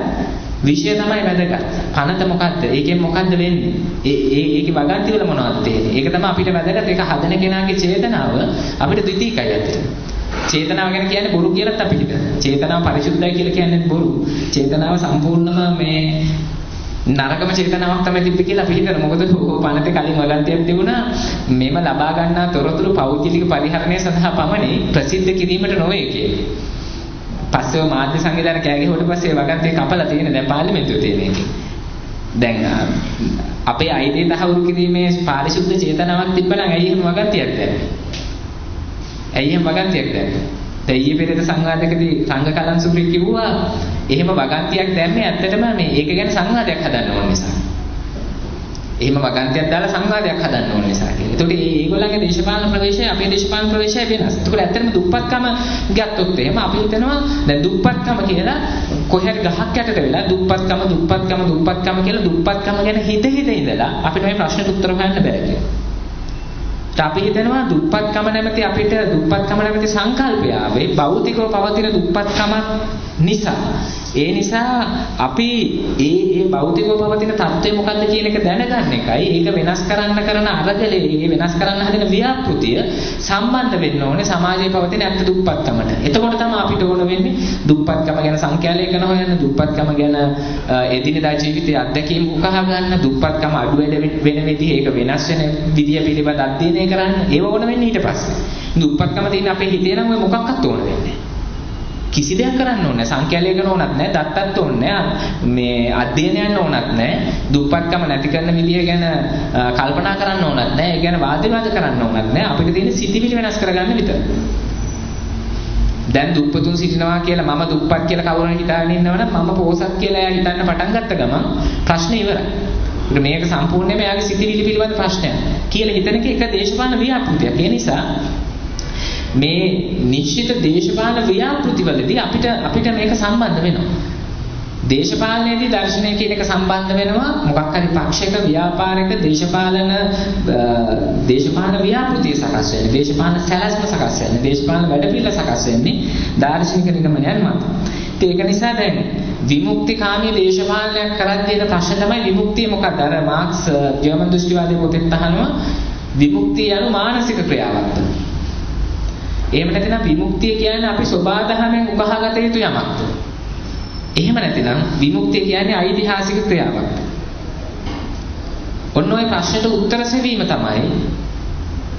විෂය තමයි වැදගත්. පනත මොකද්ද? ඒකෙන් මොකද්ද වෙන්නේ? ඒ ඒකේ වගන්ති වල මොනවද තියෙන්නේ? ඒක තමයි අපිට වැදගත්. ඒක හදන කෙනාගේ චේතනාව අපිට ද්විතීකයි ඇත්තට. චේතනාව ගැන කියන්නේ බොරු කියලාත් අපි හිතනවා. චේතනාව පරිශුද්ධයි කියලා කියන්නේ බොරු. චේතනාව සම්පූර්ණම මේ නරකම චේතනාවක් තමයි තිබ්බේ කියලා අපි හිතනවා. මොකද පනතේ කලින් වගන්තියක් තිබුණා මෙම ලබා ගන්නා තොරතුරු පෞද්ගලික පරිහරණය සඳහා පමණි, ප්‍රසිද්ධ කිරීමට නොවේ කියලා. පස්සේ ඔය මාධ්‍ය සංවිධාන කෑ ගැහුවට පස්සේ වගන්තිය කපලා තියෙන දැන් පාර්ලිමේන්තුවේ තියෙන එකේ. දැන් අපේ අයිතිය තහවුරු කිරීමේ පාරිශුද්ධ චේතනාවක් තිබ්බනම් ඇයි එහෙම වගන්තියක් දැම්මේ? ඇයි එහෙම වගන්තියක් දැම්මේ? දැන් ඊයේ පෙරේද සංවාදයකදී සංඝ කලන්සූරි කිව්වා එහෙම වගන්තියක් දැම්මේ ඇත්තටම මේ ඒක ගැන සංවාදයක් හදන්න ඕන නිසා. එහෙම වගන්තියක් දාලා සංවාදයක් හදන්න ඕන නිසා කියලා. එතකොට මේ ඒගොල්ලන්ගේ දේශපාලන ප්‍රවේශය අපේ දේශපාලන ප්‍රවේශය වෙනස්. එතකොට ඇත්තටම දුප්පත්කම ගත්තොත් එහෙම අපි හිතනවා දැන් දුප්පත්කම කියලා කොහේ හරි ගහක් යටට වෙලා දුප්පත්කම දුප්පත්කම දුප්පත්කම කියලා දුප්පත්කම ගැන හිත හිත ඉඳලා අපිට මේ ප්‍රශ්නෙට උත්තර හොයන්න බෑ කියලා. අපි හිතනවා දුප්පත්කම නැමැති අපිට දුප්පත්කම නැමැති සංකල්පය ආවේ භෞතිකව පවතින දුප්පත්කම නිසා. ඒ නිසා අපි ඒ ඒ භෞතිකව පවතින තත්ත්වය මොකද්ද කියන එක දැනගන්න එකයි, ඒක වෙනස් කරන්න කරන අරගලේ, ඒ වෙනස් කරන්න හදන ව්‍යාපෘතිය සම්බන්ධ වෙන්න ඕනේ සමාජයේ පවතින ඇත්ත දුප්පත්කමට. එතකොට තමයි අපිට ඕන වෙන්නේ දුප්පත්කම ගැන සංඛ්‍යාලේඛන හොයන්න, දුප්පත්කම ගැන එදිනෙදා ජීවිතයේ අත්දැකීම් උකහා ගන්න, දුප්පත්කම අඩු වෙන විදිහ, ඒක වෙනස් වෙන විදිය පිළිබඳ අධ්‍යයනය කරන්න. ඒව ඕන වෙන්නේ ඊට පස්සේ. දුප්පත්කම තියෙන අපේ හිතේ නම් ඔය මොකක්වත් ඕන වෙන්නේ නැහැ. කිසි දෙයක් කරන්න ඕනේ නැහැ. සංඛ්‍යාලේඛන ඕනත් නැහැ, දත්තත් ඕනේ නැහැ, මේ අධ්‍යයනයන් ඕනත් නැහැ, දුප්පත්කම නැති කරන විදිය ගැන කල්පනා කරන්න ඕනත් නැහැ, ඒ ගැන වාද විවාද කරන්න ඕනත් නැහැ. අපිට තියෙන සිතිවිලි වෙනස් කරගන්න විතරයි. දැන් දුප්පතුන් සිටිනවා කියලා මම දුප්පත් කියලා කවුරු හරි හිතාගෙන ඉන්නවනම් මම පෝසත් කියලා එයා හිතන්න පටන් ගත්ත ගමන් ප්‍රශ්නේ ඉවරයි. මේක සම්පූර්ණයෙන්ම එයාගේ සිතිවිලි පිළිබඳ ප්‍රශ්නයක් කියලා හිතන එක එක දේශපාලන ව්‍යාපෘතියක්. ඒ නිසා මේ නිශ්චිත දේශපාලන ව්‍යාපෘතිවලදී අපිට මේක සම්බන්ධ වෙනවා. දේශපාලනයේදී දර්ශනය කියන එක සම්බන්ධ වෙනවා මොකක් හරි පක්ෂයක ව්‍යාපාරික දේශපාලන ව්‍යාපෘතිය සකස් වෙන්නේ, දේශපාලන සැලැස්ම සකස් වෙන්නේ, දේශපාලන වැඩපිළිවෙල සකස් වෙන්නේ දාර්ශනික නිගමනයන් මත. ඉතින් ඒක නිසා දැන් විමුක්තිකාමී දේශපාලනයක් කරද්දී එන ප්‍රශ්න තමයි විමුක්තිය මොකක්ද? අර මාක්ස් ජර්මන් දෘෂ්ටිවාදී පොතෙත් අහනවා විමුක්තිය යනු මානසික ක්‍රියාවක්ද? එහෙම නැතිනම් විමුක්තිය කියන්නේ අපි සෝබාදහමෙන් උකහාගත යුතු යමක්ද? එහෙම නැතිනම් විමුක්තිය කියන්නේ ඓතිහාසික ක්‍රියාවක්ද? ඔන්න ඔය ප්‍රශ්නෙට උත්තර සෙවීම තමයි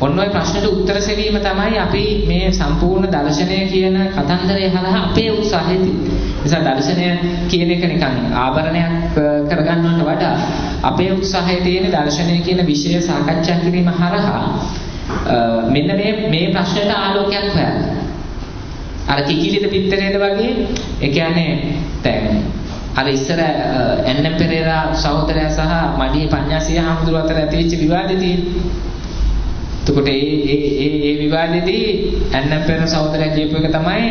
ඔන්න ඔය ප්‍රශ්නෙට උත්තර සෙවීම තමයි අපි මේ සම්පූර්ණ දර්ශනය කියන කතන්දරය හරහා අපේ උත්සාහය තියෙන්නේ. නිසා දර්ශනය කියන එක නිකන් ආභරණයක් කරගන්නවට වඩා අපේ උත්සාහය තියෙන දර්ශනය කියන විෂය සාකච්ඡා කිරීම හරහා මෙන්න මේ ප්‍රශ්නෙට ආලෝකයක් හොයන්න. අර කිකිලිද පිටරේද වගේ, ඒ කියන්නේ දැන් අර ඉස්සර එන්.එම්. පෙරේරා සහෝදරයා සහ මඩියේ පඤ්ඤාසිය හාමුදුරුවෝ අතර ඇතිවෙච්ච විවාදේ තියෙන්නේ. එතකොට ඒ ඒ ඒ ඒ විවාදෙදී එන්.එම්. පෙරේරා සහෝදරයා කියපු එක තමයි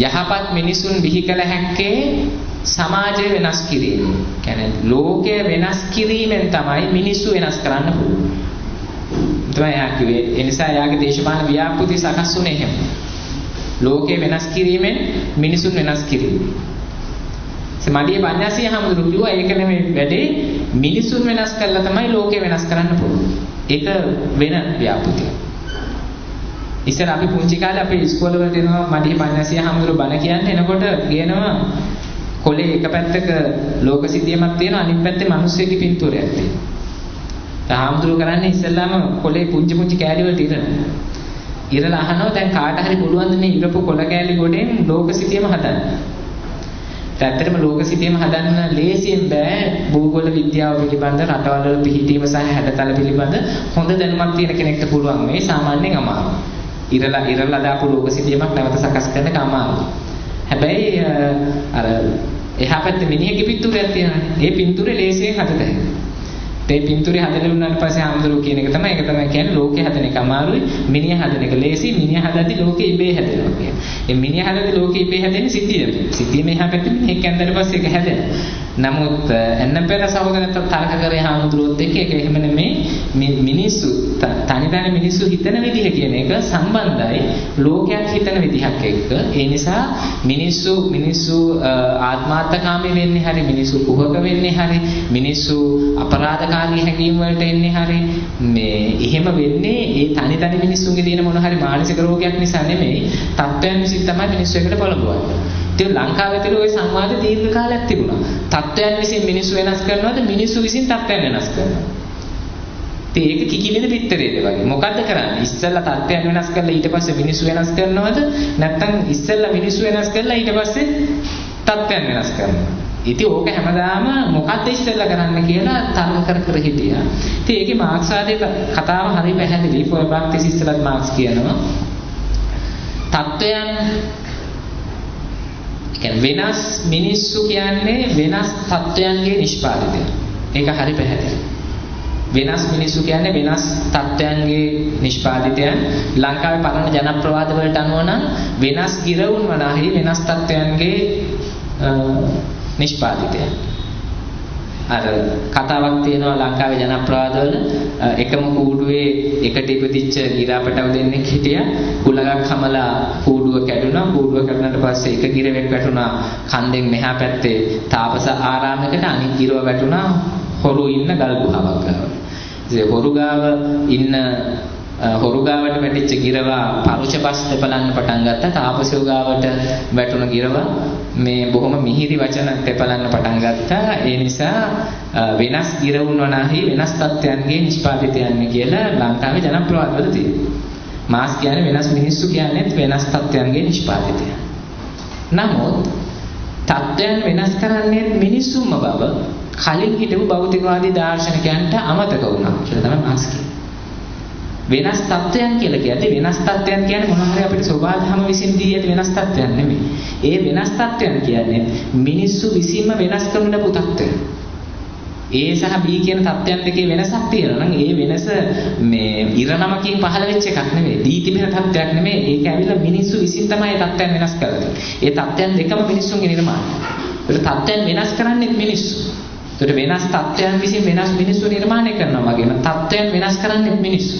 යහපත් මිනිසුන් බිහි කළ හැක්කේ සමාජය වෙනස් කිරීම. කියන්නේ ලෝකය වෙනස් කිරීමෙන් තමයි මිනිස්සු වෙනස් කරන්න පුළුවන්. තමයි එයා කිව්වේ. ඒ නිසා එයාගේ දේශපාලන ව්‍යාපෘති සකස් වුණේ එහෙම. ලෝකය වෙනස් කිරීමෙන් මිනිසුන් වෙනස් කිරීම. මඩියේ පඤ්ඤාසිය හාමුදුරුවෝ කිව්වා ඒක නෙමෙයි වැඩේ, මිනිසුන් වෙනස් කළා තමයි ලෝකය වෙනස් කරන්න පුළුවන්. ඒක වෙන ව්‍යාපෘතියක්. ඉස්සර අපි පුංචි කාලේ අපේ ඉස්කෝල වලට එනවා මඩියේ පඤ්ඤාසිය හාමුදුරුවෝ බණ කියන්න එනකොට කියනවා කොලේ එක පැත්තක ලෝක සිද්ධියමක් තියෙනවා, අනිත් පැත්තේ මිනිස්සෙක්ගේ පින්තූරයක් තියෙනවා. හාමුදුරුවෝ කරන්නේ ඉස්සෙල්ලාම කොලේ පුංචි පුංචි කෑලි වලට ඉරනවා. ඉරලා අහනවා දැන් කාට හරි පුළුවන් ද මේ ඉරපු කොළ කෑලි ගොඩෙන් ලෝක සිතියම හදන්න? ඇත්තටම ලෝක සිතියම හදන්න ලේසියෙන් බෑ. භූගෝල විද්‍යාව පිළිබඳ රටවල් වල පිහිටීම සහ හැඩතල පිළිබඳ හොඳ දැනුමක් තියෙන කෙනෙක්ට පුළුවන් මේ සාමාන්‍යයෙන් අමාරුයි. ඉරලා ඉරලා දාපු ලෝක සිතියමක් නැවත සකස් කරන එක අමාරුයි. හැබැයි අර එහා පැත්තේ මිනිහෙක්ගේ පින්තූරයක් තියෙනවානේ. ඒ පින්තූරේ ලේසියෙන් හදත හැකියි. ඒ පින්තූරේ හදලා වුණාට පස්සේ ආම්දුරු කියන එක තමයි ඒක තමයි කියන්නේ ලෝකේ හදන එක අමාරුයි, මිනිහ හදන එක ලේසි. මිනිහ හදද්දි ලෝකේ ඉබේ හැදෙනවා කියන්නේ. ඒ මිනිහ හදද්දි ලෝකේ ඉබේ හැදෙන්නේ සිතියම. සිතියම එහා පැත්තේ මිනිහෙක් ඇන්දට පස්සේ ඒක හැදෙනවා. නමුත් එන්නපෙර සහෝදරයත් තර්ක කරේ ආම්දුරුවත් එක්ක ඒක එහෙම නෙමෙයි. මිනිස්සු තනි තනි මිනිස්සු හිතන විදිහ කියන එක සම්බන්ධයි ලෝකයක් හිතන විදිහක් එක්ක. ඒ නිසා මිනිස්සු මිනිස්සු ආත්මාර්ථකාමී වෙන්නේ හරි, මිනිස්සු කුහක වෙන්නේ හරි, මිනිස්සු අපරාධකාරී හැඟීම් වලට එන්නේ හරි, මේ එහෙම වෙන්නේ ඒ තනි තනි මිනිස්සුන්ගේ තියෙන මොන හරි මානසික රෝගයක් නිසා නෙමෙයි, තත්ත්වයන් විසින් තමයි මිනිස්සු එකට පොළඹවන්නේ. ඉතින් ලංකාවේ ඇතුළේ ওই සංවාද දීර්ඝ කාලයක් තිබුණා. තත්ත්වයන් විසින් මිනිස්සු වෙනස් කරනවද, මිනිස්සු විසින් තත්ත්වයන් වෙනස් කරනවද? ඉතින් ඒක කිකිලිද පිටරේද වගේ. මොකද්ද කරන්නේ? ඉස්සෙල්ලා තත්ත්වයන් වෙනස් කරලා ඊට පස්සේ මිනිස්සු වෙනස් කරනවද? නැත්නම් ඉස්සෙල්ලා මිනිස්සු වෙනස් කරලා ඊට පස්සේ තත්ත්වයන් වෙනස් කරනවද? ඉතින් ඕක හැමදාම මොකද්ද ඉස්සෙල්ලා කරන්න කියලා තර්ක කර කර හිටියා. ඉතින් ඒකේ මාක්ස්වාදයේ කතාව හරි පැහැදිලි. ෆෝයර්බාක් තීසිස් වලත් මාක්ස් කියනවා. තත්ත්වයන් කියන්නේ වෙනස් මිනිස්සු කියන්නේ වෙනස් තත්ත්වයන්ගේ නිෂ්පාදිතය. ඒක හරි පැහැදිලි. වෙනස් මිනිස්සු කියන්නේ වෙනස් තත්ත්වයන්ගේ නිෂ්පාදිතයන්. ලංකාවේ පරණ ජනප්‍රවාද වලට අනුව නම් වෙනස් ගිරවුන් වනාහි වෙනස් තත්ත්වයන්ගේ නිෂ්පාදිතයන්. අර කතාවක් තියෙනවා ලංකාවේ ජනප්‍රවාදවල එකම කූඩුවේ එකට ඉපදිච්ච ගිරාපටව දෙන්නෙක් හිටියා. කුලගක් හමලා කූඩුව කැඩුනා. කූඩුව කැඩුනාට පස්සේ එක ගිරවෙක් වැටුණා කන්දෙන් මෙහා පැත්තේ තාපස ආරාමයකට, අනිත් ගිරව වැටුණා හොරු ඉන්න ගල් ගුහාවක් ගාව. ඉතින් හොරු ගාව ඉන්න හොරු ගාවට වැටිච්ච ගිරවා පරුෂ බස් දෙපලන්න පටන් ගත්තා. තාපසයෝ ගාවට වැටුණ ගිරවා මේ බොහොම මිහිරි වචන දෙපලන්න පටන් ගත්තා. ඒ නිසා වෙනස් ගිරවුන් වනාහි වෙනස් තත්ත්වයන්ගේ නිෂ්පාදිතයන් කියලා ලංකාවේ ජනප්‍රවාදවල තියෙනවා. මාස් කියන්නේ වෙනස් මිනිස්සු කියන්නේ වෙනස් තත්ත්වයන්ගේ නිෂ්පාදිතයන්. නමුත් තත්ත්වයන් වෙනස් කරන්නේ මිනිස්සුන්ම බව කලින් හිටපු භෞතිකවාදී දාර්ශනිකයන්ට අමතක වුණා කියලා තමයි මාක්ස් කියන්නේ. වෙනස් තත්ත්වයන් කියලා කියද්දී වෙනස් තත්ත්වයන් කියන්නේ මොනවා හරි අපිට සෝභාධම විසින් දී ඇති වෙනස් තත්ත්වයන් නෙමෙයි. ඒ වෙනස් තත්ත්වයන් කියන්නේ මිනිස්සු විසින්ම වෙනස් කරන ලැබු තත්ත්වයන්. A සහ B කියන තත්ත්වයන් දෙකේ වෙනසක් තියෙනවා නම් ඒ වෙනස මේ ඉරණමකින් පහළ වෙච්ච එකක් නෙමෙයි. දී තිබෙන තත්ත්වයක් නෙමෙයි. ඒක ඇවිල්ලා මිනිස්සු විසින් තමයි ඒ තත්ත්වයන් වෙනස් කරන්නේ. ඒ තත්ත්වයන් දෙකම මිනිස්සුන්ගේ නිර්මාණ. ඒකට තත්ත්වයන් වෙනස් කරන්නේත් මිනිස්සු. ඒකට වෙනස් තත්ත්වයන් විසින් වෙනස් මිනිස්සු නිර්මාණය කරනවා වගේම තත්ත්වයන් වෙනස් කරන්නේත් මිනිස්සු.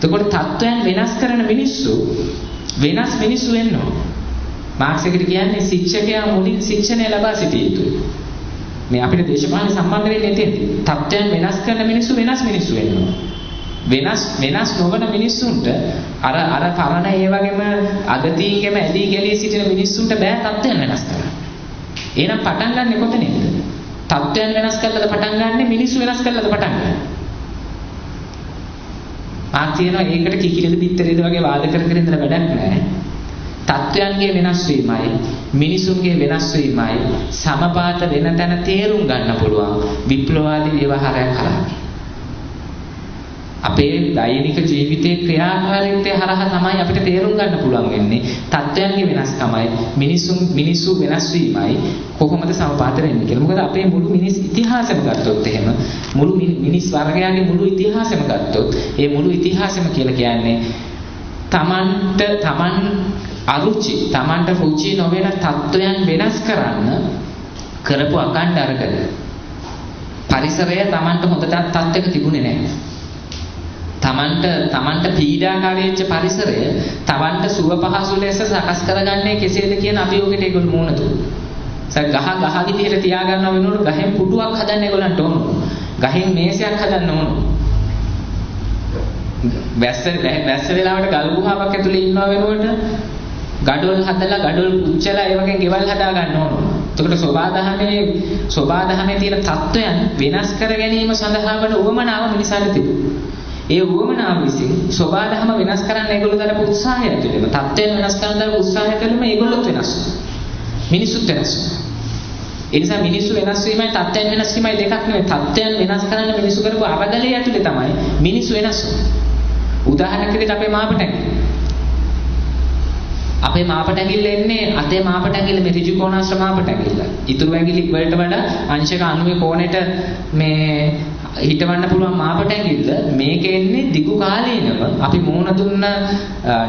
එතකොට තත්ත්වයන් වෙනස් කරන මිනිස්සු වෙනස් මිනිස්සු වෙන්න ඕන. මාක්ස් එකට කියන්නේ ශික්ෂකයා මුලින් ශික්ෂණය ලබා සිටිය යුතුයි. මේ අපිට දේශපාලන සම්බන්ධ වෙන්නේ එතෙන්දී. තත්ත්වයන් වෙනස් කරන මිනිස්සු වෙනස් මිනිස්සු වෙන්න ඕන. වෙනස් වෙනස් නොවන මිනිස්සුන්ට අර අර පරණ ඒ වගේම අගතීන්ගෙම ඇලී ගැලී සිටින මිනිස්සුන්ට බෑ තත්ත්වයන් වෙනස් කරන්න. එහෙනම් පටන් ගන්නෙ කොතනින්ද? තත්ත්වයන් වෙනස් කරලාද පටන් ගන්නෙ, මිනිස්සු වෙනස් කරලාද පටන් ගන්නෙ? මාක් කියනවා ඒකට කිකිලිද පිටරේද වගේ වාද කර කර ඉඳලා වැඩක් නෑ. තත්ත්වයන්ගේ වෙනස් වීමයි මිනිසුන්ගේ වෙනස් වීමයි සමපාත වෙන තැන තේරුම් ගන්න පුළුවන් විප්ලවවාදී ව්‍යවහාරයක් කරා. අපේ දෛනික ජීවිතයේ ක්‍රියාකාරීත්වය හරහා තමයි අපිට තේරුම් ගන්න පුළුවන් වෙන්නේ තත්ත්වයන්ගේ වෙනස්කමයි මිනිස්සු වෙනස් වීමයි කොහොමද සමපාත වෙන්නේ කියලා. මොකද අපේ මුළු මිනිස් ඉතිහාසෙම ගත්තොත් එහෙම මුළු මිනිස් වර්ගයාගේ මුළු ඉතිහාසෙම ගත්තොත් ඒ මුළු ඉතිහාසෙම කියලා කියන්නේ තමන්ට තමන් අරුචි තමන්ට රුචි නොවන තත්ත්වයන් වෙනස් කරන්න කරපු අකණ්ඩ අරගල. පරිසරය තමන්ට හොඳ තත්ත්වයක තිබුණේ නැහැ. තමන්ට පීඩාකාරී වෙච්ච පරිසරය තමන්ට සුව පහසු ලෙස සකස් කරගන්නේ කෙසේද කියන අභියෝගයට ඒගොල්ලෝ මුහුණ දුන්නා. ගහ ගහ විදිහට තියා ගන්නව වෙනකොට ගහෙන් පුඩුවක් හදන්න ඒගොල්ලන්ට ඕන. ගහෙන් මේසයක් හදන්න ඕන. වැස්ස වෙලාවට ගල් ගුහාවක් ඇතුලේ ඉන්නවා වෙනකොට ගඩොල් හදලා ගඩොල් පුච්චලා ඒ වගේ ගෙවල් හදා ගන්න ඕන. එතකොට සෝබාදහමේ තියෙන තත්වයන් වෙනස් කර ගැනීම සඳහා වන උවමනාව මිනිසාට තිබුණා. ඒ උවමනාව විසින් සෝබාදහම වෙනස් කරන්න ඒගොල්ලෝ දරපු උත්සාහය ඇතුළේම, තත්ත්වයන් වෙනස් කරන්න දරපු උත්සාහය ඇතුළේම ඒගොල්ලොත් වෙනස් වුණා. මිනිස්සුත් වෙනස් වුණා. ඒ නිසා මිනිස්සු වෙනස් වීමයි තත්ත්වයන් වෙනස් වීමයි දෙකක් නෙවෙයි. තත්ත්වයන් වෙනස් කරන්න මිනිස්සු කරපු අරගලය ඇතුලේ තමයි මිනිස්සු වෙනස් වුනේ. උදාහරණයක් විදිහට අපේ මාපට ඇඟිල්ල. අපේ මාපට ඇඟිල්ල එන්නේ අතේ මාපට ඇඟිල්ල මේ ඍජු කෝණාශ්‍ර මාපට ඇඟිල්ල. ඉතුරු ඇඟිලි වලට වඩා අංශක 90 කෝණයට මේ හිටවන්න පුළුවන් මාපට ඇඟිල්ල මේක එන්නේ දිගු කාලීනව අපි මුහුණ දුන්න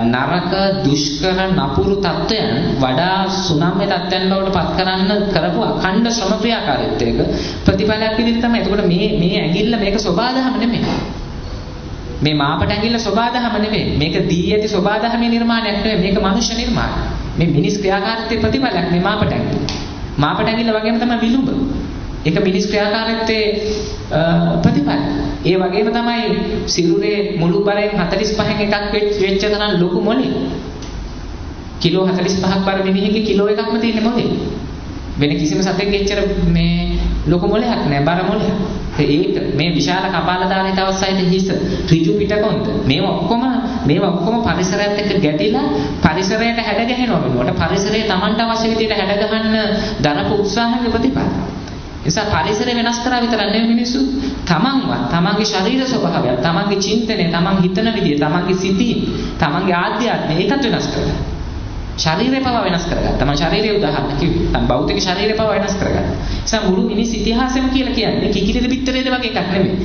නරක දුෂ්කර නපුරු තත්ත්වයන් වඩා සුනම්ය තත්ත්වයන් බවට පත් කරන්න කරපු අඛණ්ඩ ශ්‍රම ක්‍රියාකාරීත්වයක ප්‍රතිඵලයක් විදිහට තමයි. එතකොට මේ මේ ඇඟිල්ල මේක සෝබාදහම නෙමෙයි. මේ මාපට ඇඟිල්ල සෝබාදහම නෙමෙයි. මේක දී ඇති සෝබාදහමේ නිර්මාණයක් නෙමෙයි. මේක මනුෂ්‍ය නිර්මාණයක්. මේ මිනිස් ක්‍රියාකාරීත්වයේ ප්‍රතිඵලයක් මේ මාපට ඇඟිල්ල. මාපට ඇඟිල්ල වගේම තමයි විලුඹ. ඒක මිනිස් ක්‍රියාකාරීත්වයේ ප්‍රතිඵල. ඒ වගේම තමයි සිරුරේ මුළු බරෙන් 45න් එකක් වෙච්ච තරම් ලොකු මොලේ. කිලෝ 45ක් බර මිනිහෙක්ගේ කිලෝ එකක්ම තියෙන මොලේ. වෙන කිසිම සතෙක් එච්චර මේ ලොකු මොලයක් නෑ, බර මොලයක්. ඒක මේ විශාල කපාලදාරේ තවත් සහිත හිස, ඍජු පිටකොන්ද මේවා ඔක්කොම පරිසරයත් එක්ක ගැටිලා පරිසරයට හැඩ ගැහෙනවා වෙනුවට පරිසරය Tamanට අවශ්‍ය විදිහට හැඩ ගහන්න දරපු උත්සාහයේ ප්‍රතිඵල. නිසා පරිසරය වෙනස් කරා විතරක් නෙවෙයි මිනිස්සු තමන්වත් තමන්ගේ ශරීර ස්වභාවය, තමන්ගේ චින්තනය, තමන් හිතන විදිය, තමන්ගේ සිතීම්, තමන්ගේ ආධ්‍යාත්මය ඒකත් වෙනස් කරගන්න. ශරීරය පවා වෙනස් කරගත්තා. තමන් ශරීරය උදාහරණ කිව්වේ. තමන් භෞතික ශරීරය පවා වෙනස් කරගත්තා. නිසා මුළු මිනිස් ඉතිහාසෙම කියලා කියන්නේ කිකිලිද පිටරේද වගේ එකක් නෙමෙයි.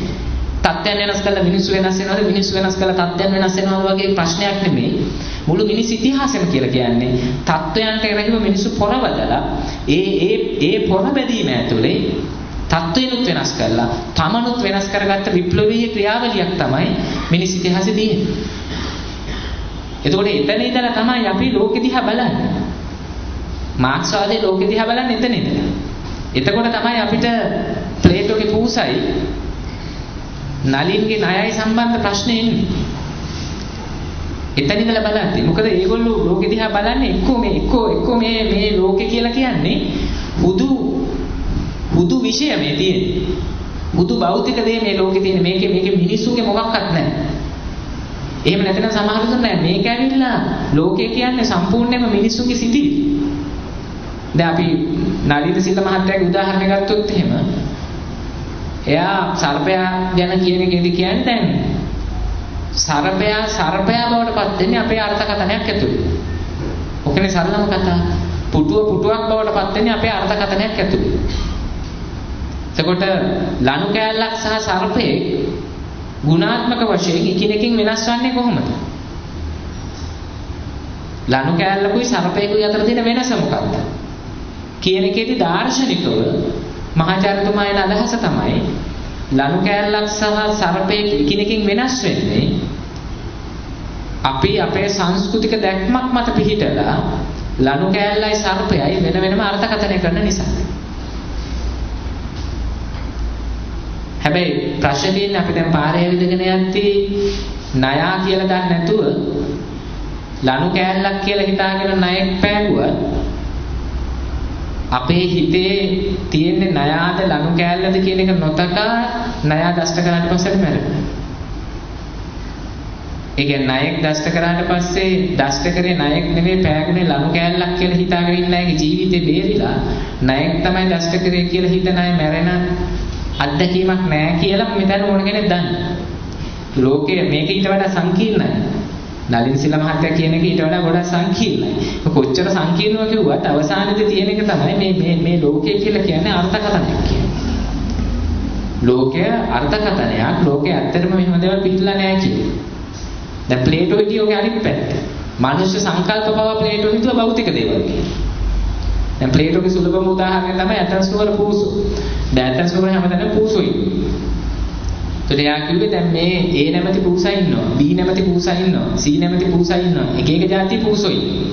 තත්ත්වයන් වෙනස් කළා මිනිස්සු වෙනස් වෙනවද, මිනිස්සු වෙනස් කළා තත්ත්වයන් වෙනස් වෙනවද වගේ ප්‍රශ්නයක් නෙමෙයි. මුළු මිනිස් ඉතිහාසෙම කියලා කියන්නේ තත්ත්වයන්ට එරෙහිව මිනිස්සු පොරවදලා ඒ ඒ ඒ පොර බැදීම ඇතුලේ තත්ත්වයනුත් වෙනස් කරලා තමනුත් වෙනස් කරගත්ත විප්ලවීය ක්‍රියාවලියක් තමයි මිනිස් ඉතිහාසෙ තියෙන්නේ. එතකොට එතන ඉඳලා තමයි අපි ලෝකෙ දිහා බලන්නේ. මාක්ස්වාදයේ ලෝකෙ දිහා බලන්නේ එතන ඉඳලා. එතකොට තමයි අපිට ප්ලේටෝගේ පූසයි නලින්ගේ ණයයි සම්බන්ධ ප්‍රශ්නේ එන්නේ. එතන ඉඳලා බලද්දි මොකද ඒගොල්ලෝ ලෝකෙ දිහා බලන්නේ එක්කෝ මේ එක්කෝ එක්කෝ මේ මේ ලෝකෙ කියලා කියන්නේ හුදු හුදු විෂය මේ තියෙන්නේ. හුදු භෞතික දේ මේ ලෝකෙ තියෙන්නේ. මේකේ මේකේ මිනිස්සුන්ගේ මොකක්වත් නැහැ. එහෙම නැත්නම් සමහර විට නෑ මේක ඇවිල්ලා ලෝකය කියන්නේ සම්පූර්ණයෙන්ම මිනිස්සුන්ගේ සිතිවිලි. දැන් අපි නලින් සිල්ල මහත්තයාගේ උදාහරණය ගත්තොත් එහෙම එයා සර්පයා ගැන කියන එකේදී කියන්නේ දැන් සර්පයා සර්පයා බවට පත් වෙන්නේ අපේ අර්ථකථනයක් ඇතුළේ. ඔකනේ සරලම කතාව. පුටුව පුටුවක් බවට පත් වෙන්නේ අපේ අර්ථකථනයක් ඇතුළේ. එතකොට ලනු කෑල්ලක් සහ සර්පයෙක් ගුණාත්මක වශයෙන් එකිනෙකින් වෙනස් වන්නේ කොහොමද? ලනු කෑල්ලකුයි සර්පයෙකුයි අතර තියෙන වෙනස මොකක්ද? කියන එකේදී දාර්ශනිකව මහාචාර්යතුමා එන අදහස තමයි ලනු කෑල්ලක් සහ සර්පයෙක් එකිනෙකින් වෙනස් වෙන්නේ අපි අපේ සංස්කෘතික දැක්මක් මත පිහිටලා ලනු කෑල්ලයි සර්පයයි වෙන වෙනම අර්ථකථනය කරන නිසා. හැබැයි ප්‍රශ්නේ තියෙන්නේ අපි දැන් පාරේ ඇවිදගෙන යද්දී ණයා කියලා දන්නේ නැතුව ලනු කෑල්ලක් කියලා හිතාගෙන ණයෙක් පෑගුවත් අපේ හිතේ තියෙන්නේ ණයාද ලනු කෑල්ලද කියන එක නොතකා ණයා දෂ්ට කරාට පස්සේ අපි මැරෙනවා. ඒ කියන්නේ ණයෙක් දෂ්ට කරාට පස්සේ දෂ්ට කරේ ණයෙක් නෙමෙයි පෑගුනේ ලනු කෑල්ලක් කියලා හිතාගෙන ඉන්න අයගේ ජීවිතේ බේරිලා ණයෙක් තමයි දෂ්ට කරේ කියලා හිතන අය මැරෙන අත්දැකීමක් නෑ කියලා මෙතන ඕන කෙනෙක් දන්නේ. ලෝකය මේක ඊට වඩා සංකීර්ණයි. නලින් සිල්ල මහත්තයා කියන එක ඊට වඩා ගොඩක් සංකීර්ණයි. කොච්චර සංකීර්ණව කිව්වත් අවසානයේදී තියෙන එක තමයි මේ මේ මේ ලෝකය කියලා කියන්නේ අර්ථකථනයක් කියන්නේ. ලෝකය අර්ථකථනයක්. ලෝකය ඇත්තටම මෙහෙම දේවල් පිළිලා නෑ කියන්නේ. දැන් ප්ලේටෝ හිටියේ ඔගේ අනිත් පැත්ත. මනුෂ්‍ය සංකල්ප පවා ප්ලේටෝ හිතුවා භෞතික දේවල් කියලා. දැන් ප්ලේටෝගේ සුලභම උදාහරණය තමයි ඇතන්ස් නුවර පූසෝ. දැන් ඇතන්ස් නුවර හැමතැනම පූසෝ ඉන්නවා. එතකොට එයා කිව්වේ දැන් මේ A නැමැති පූසා ඉන්නවා, B නැමැති පූසා ඉන්නවා, C නැමැති පූසා ඉන්නවා. එක එක જાති පූසෝ ඉන්නවා.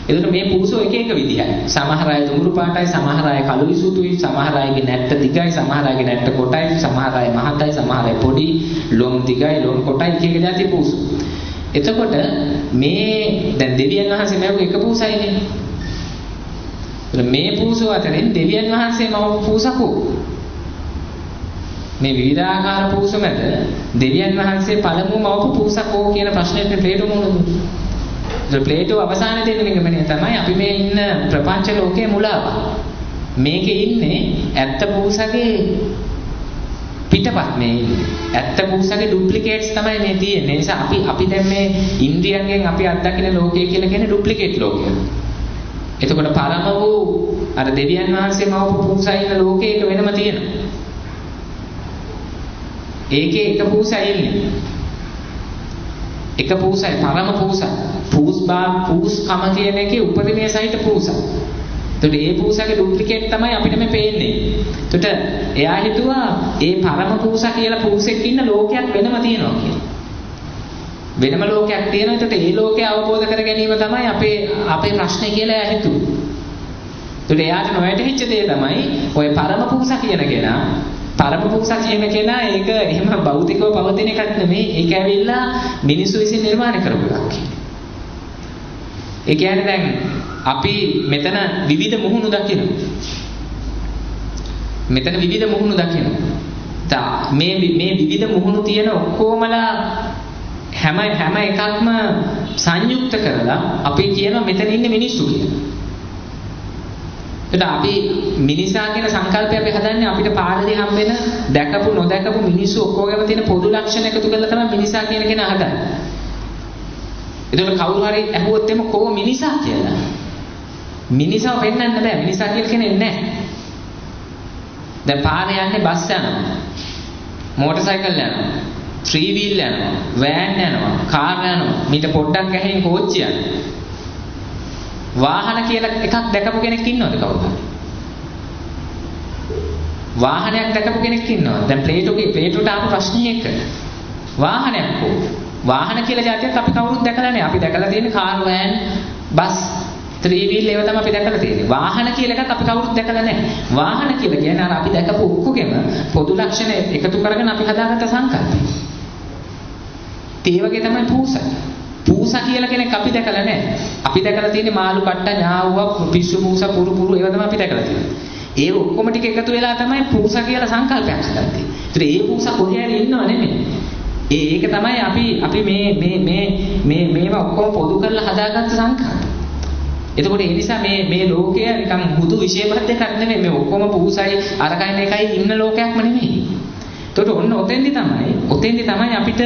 එතකොට මේ පූසෝ එක එක විදිහයි. සමහර අය දුඹුරු පාටයි, සමහර අය කළුයි සුදුයි, සමහර අයගේ නැට්ට දිගයි, සමහර අයගේ නැට්ට කොටයි, සමහර අය මහතයි, සමහර අය පොඩි, ලොම් දිගයි, ලොම් කොටයි, එක එක જાති පූසෝ. එතකොට මේ දැන් දෙවියන් වහන්සේ මැව්ව එක පූසයිනේ. මේ පූසෝ අතරින් දෙවියන් වහන්සේ මවපු පූසකෝ? මේ විවිධාකාර පූස මැද දෙවියන් වහන්සේ පළමුව මවපු පූසා කෝ කියන ප්‍රශ්නෙට ප්ලේටෝ මුහුණ දුන්නා. ඒතර ප්ලේටෝ අවසානයේ දෙන නිගමනය තමයි අපි මේ ඉන්න ප්‍රපංච ලෝකයේ මුලාවක්. මේකේ ඉන්නේ ඇත්ත පූසගේ පිටපත් මේ ඉන්නේ. ඇත්ත පූසගේ ඩුප්ලිකේට්ස් තමයි මේ තියෙන්නේ. ඒ නිසා අපි අපි දැන් මේ ඉන්ද්‍රියන්ගෙන් අපි අත්දකින ලෝකය කියලා කියන්නේ ඩුප්ලිකේට් ලෝකයක්. එතකොට පරම වූ අර දෙවියන් වහන්සේ මවපු පූසා ඉන්න ලෝකේ ඒක වෙනම තියෙනවා. ඒකේ එක පූසා ඉන්නේ. එක පූසයි පරම පූසා. පූස් බා පූස්කම කියන එකේ උපරිමය සහිත පූසා. එතකොට ඒ පූසාගේ ඩුප්ලිකේට් තමයි අපිට මේ පේන්නේ. එතකොට එයා හිතුවා ඒ පරම පූසා කියලා පූසෙක් ඉන්න ලෝකයක් වෙනම තියෙනවා කියලා. වෙනම ලෝකයක් තියෙනවා. එතකොට ඒ ලෝකය අවබෝධ කර ගැනීම තමයි අපේ අපේ ප්‍රශ්නේ කියලා එයා හිතුවා. එතකොට එයාට නොවැටහිච්ච දේ තමයි ඔය පරම පූසා කියන කෙනා පරම පූසා කියන කෙනා ඒක එහෙම භෞතිකව පවතින එකක් නෙමෙයි. ඒක ඇවිල්ලා මිනිස්සු විසින් නිර්මාණය කරපු එකක් කියලා. ඒ කියන්නේ දැන් අපි මෙතන විවිධ මුහුණු දකිනවා. මෙතන විවිධ මුහුණු දකිනවා. මේ මේ විවිධ මුහුණු තියෙන ඔක්කොමලා හැම හැම එකක්ම සංයුක්ත කරලා අපි කියනවා මෙතන ඉන්නේ මිනිස්සු කියලා. එතකොට අපි මිනිසා කියන සංකල්පය අපි හදන්නේ අපිට පාරේ හම්බෙන දැකපු නොදැකපු මිනිස්සු ඔක්කොගේම තියෙන පොදු ලක්ෂණ එකතු කරලා තමයි මිනිසා කියන කෙනා හදන්නේ. එතකොට කවුරු හරි ඇහුවොත් එimhe කෝ මිනිසා කියලා. මිනිසාව පෙන්වන්න බෑ. මිනිසා කියලා කෙනෙක් නෑ. දැන් පාරේ යන්නේ බස් යනවා. මෝටර් සයිකල් යනවා. ත්‍රී වීල් යනවා. වෑන් යනවා. කාර් යනවා. මීට පොඩ්ඩක් ඇහෙන් කෝච්චි යනවා. වාහන කියලා එකක් දැකපු කෙනෙක් ඉන්නවද කවුද? වාහනයක් දැකපු කෙනෙක් ඉන්නවද? දැන් ප්ලේටෝට ආපු ප්‍රශ්නේ එක. වාහනයක් කෝ? වාහන කියලා જાතියක් අපි කවුරුත් දැකලා නැහැ. අපි දැකලා තියෙන්නේ car, van, bus, three wheel ඒවා තමයි අපි දැකලා තියෙන්නේ. වාහන කියලා එකක් අපි කවුරුත් දැකලා නැහැ. වාහන කියලා කියන්නේ අර අපි දැකපු ඔක්කොගෙම පොදු ලක්ෂණ එකතු කරගෙන අපි හදාගත්ත සංකල්පය. ඒ වගේ තමයි පූසා. පූසා කියලා කෙනෙක් අපි දැකලා නැහැ. අපි දැකලා තියෙන්නේ මාළු කට්ට, ඥාවුවා, පිස්සු පූසා, පුරු පුරු ඒවා තමයි අපි දැකලා තියෙන්නේ. ඒ ඔක්කොම ටික එකතු වෙලා තමයි පූසා කියලා සංකල්පයක් හදන්නේ. ඒතර ඒ පූසා කොහේ හරි ඉන්නව නෙමෙයි. ඒක තමයි අපි අපි මේ මේ මේ මේ මේවා ඔක්කොම පොදු කරලා හදාගත්ත සංකල්ප. එතකොට ඒ නිසා මේ මේ ලෝකය නිකන් හුදු විශේෂබද්ධ එකක් නෙමෙයි. මේ ඔක්කොම පූසයි අරකයි මේකයි ඉන්න ලෝකයක්ම නෙමෙයි. එතකොට ඔන්න ඔතෙන්දි තමයි අපිට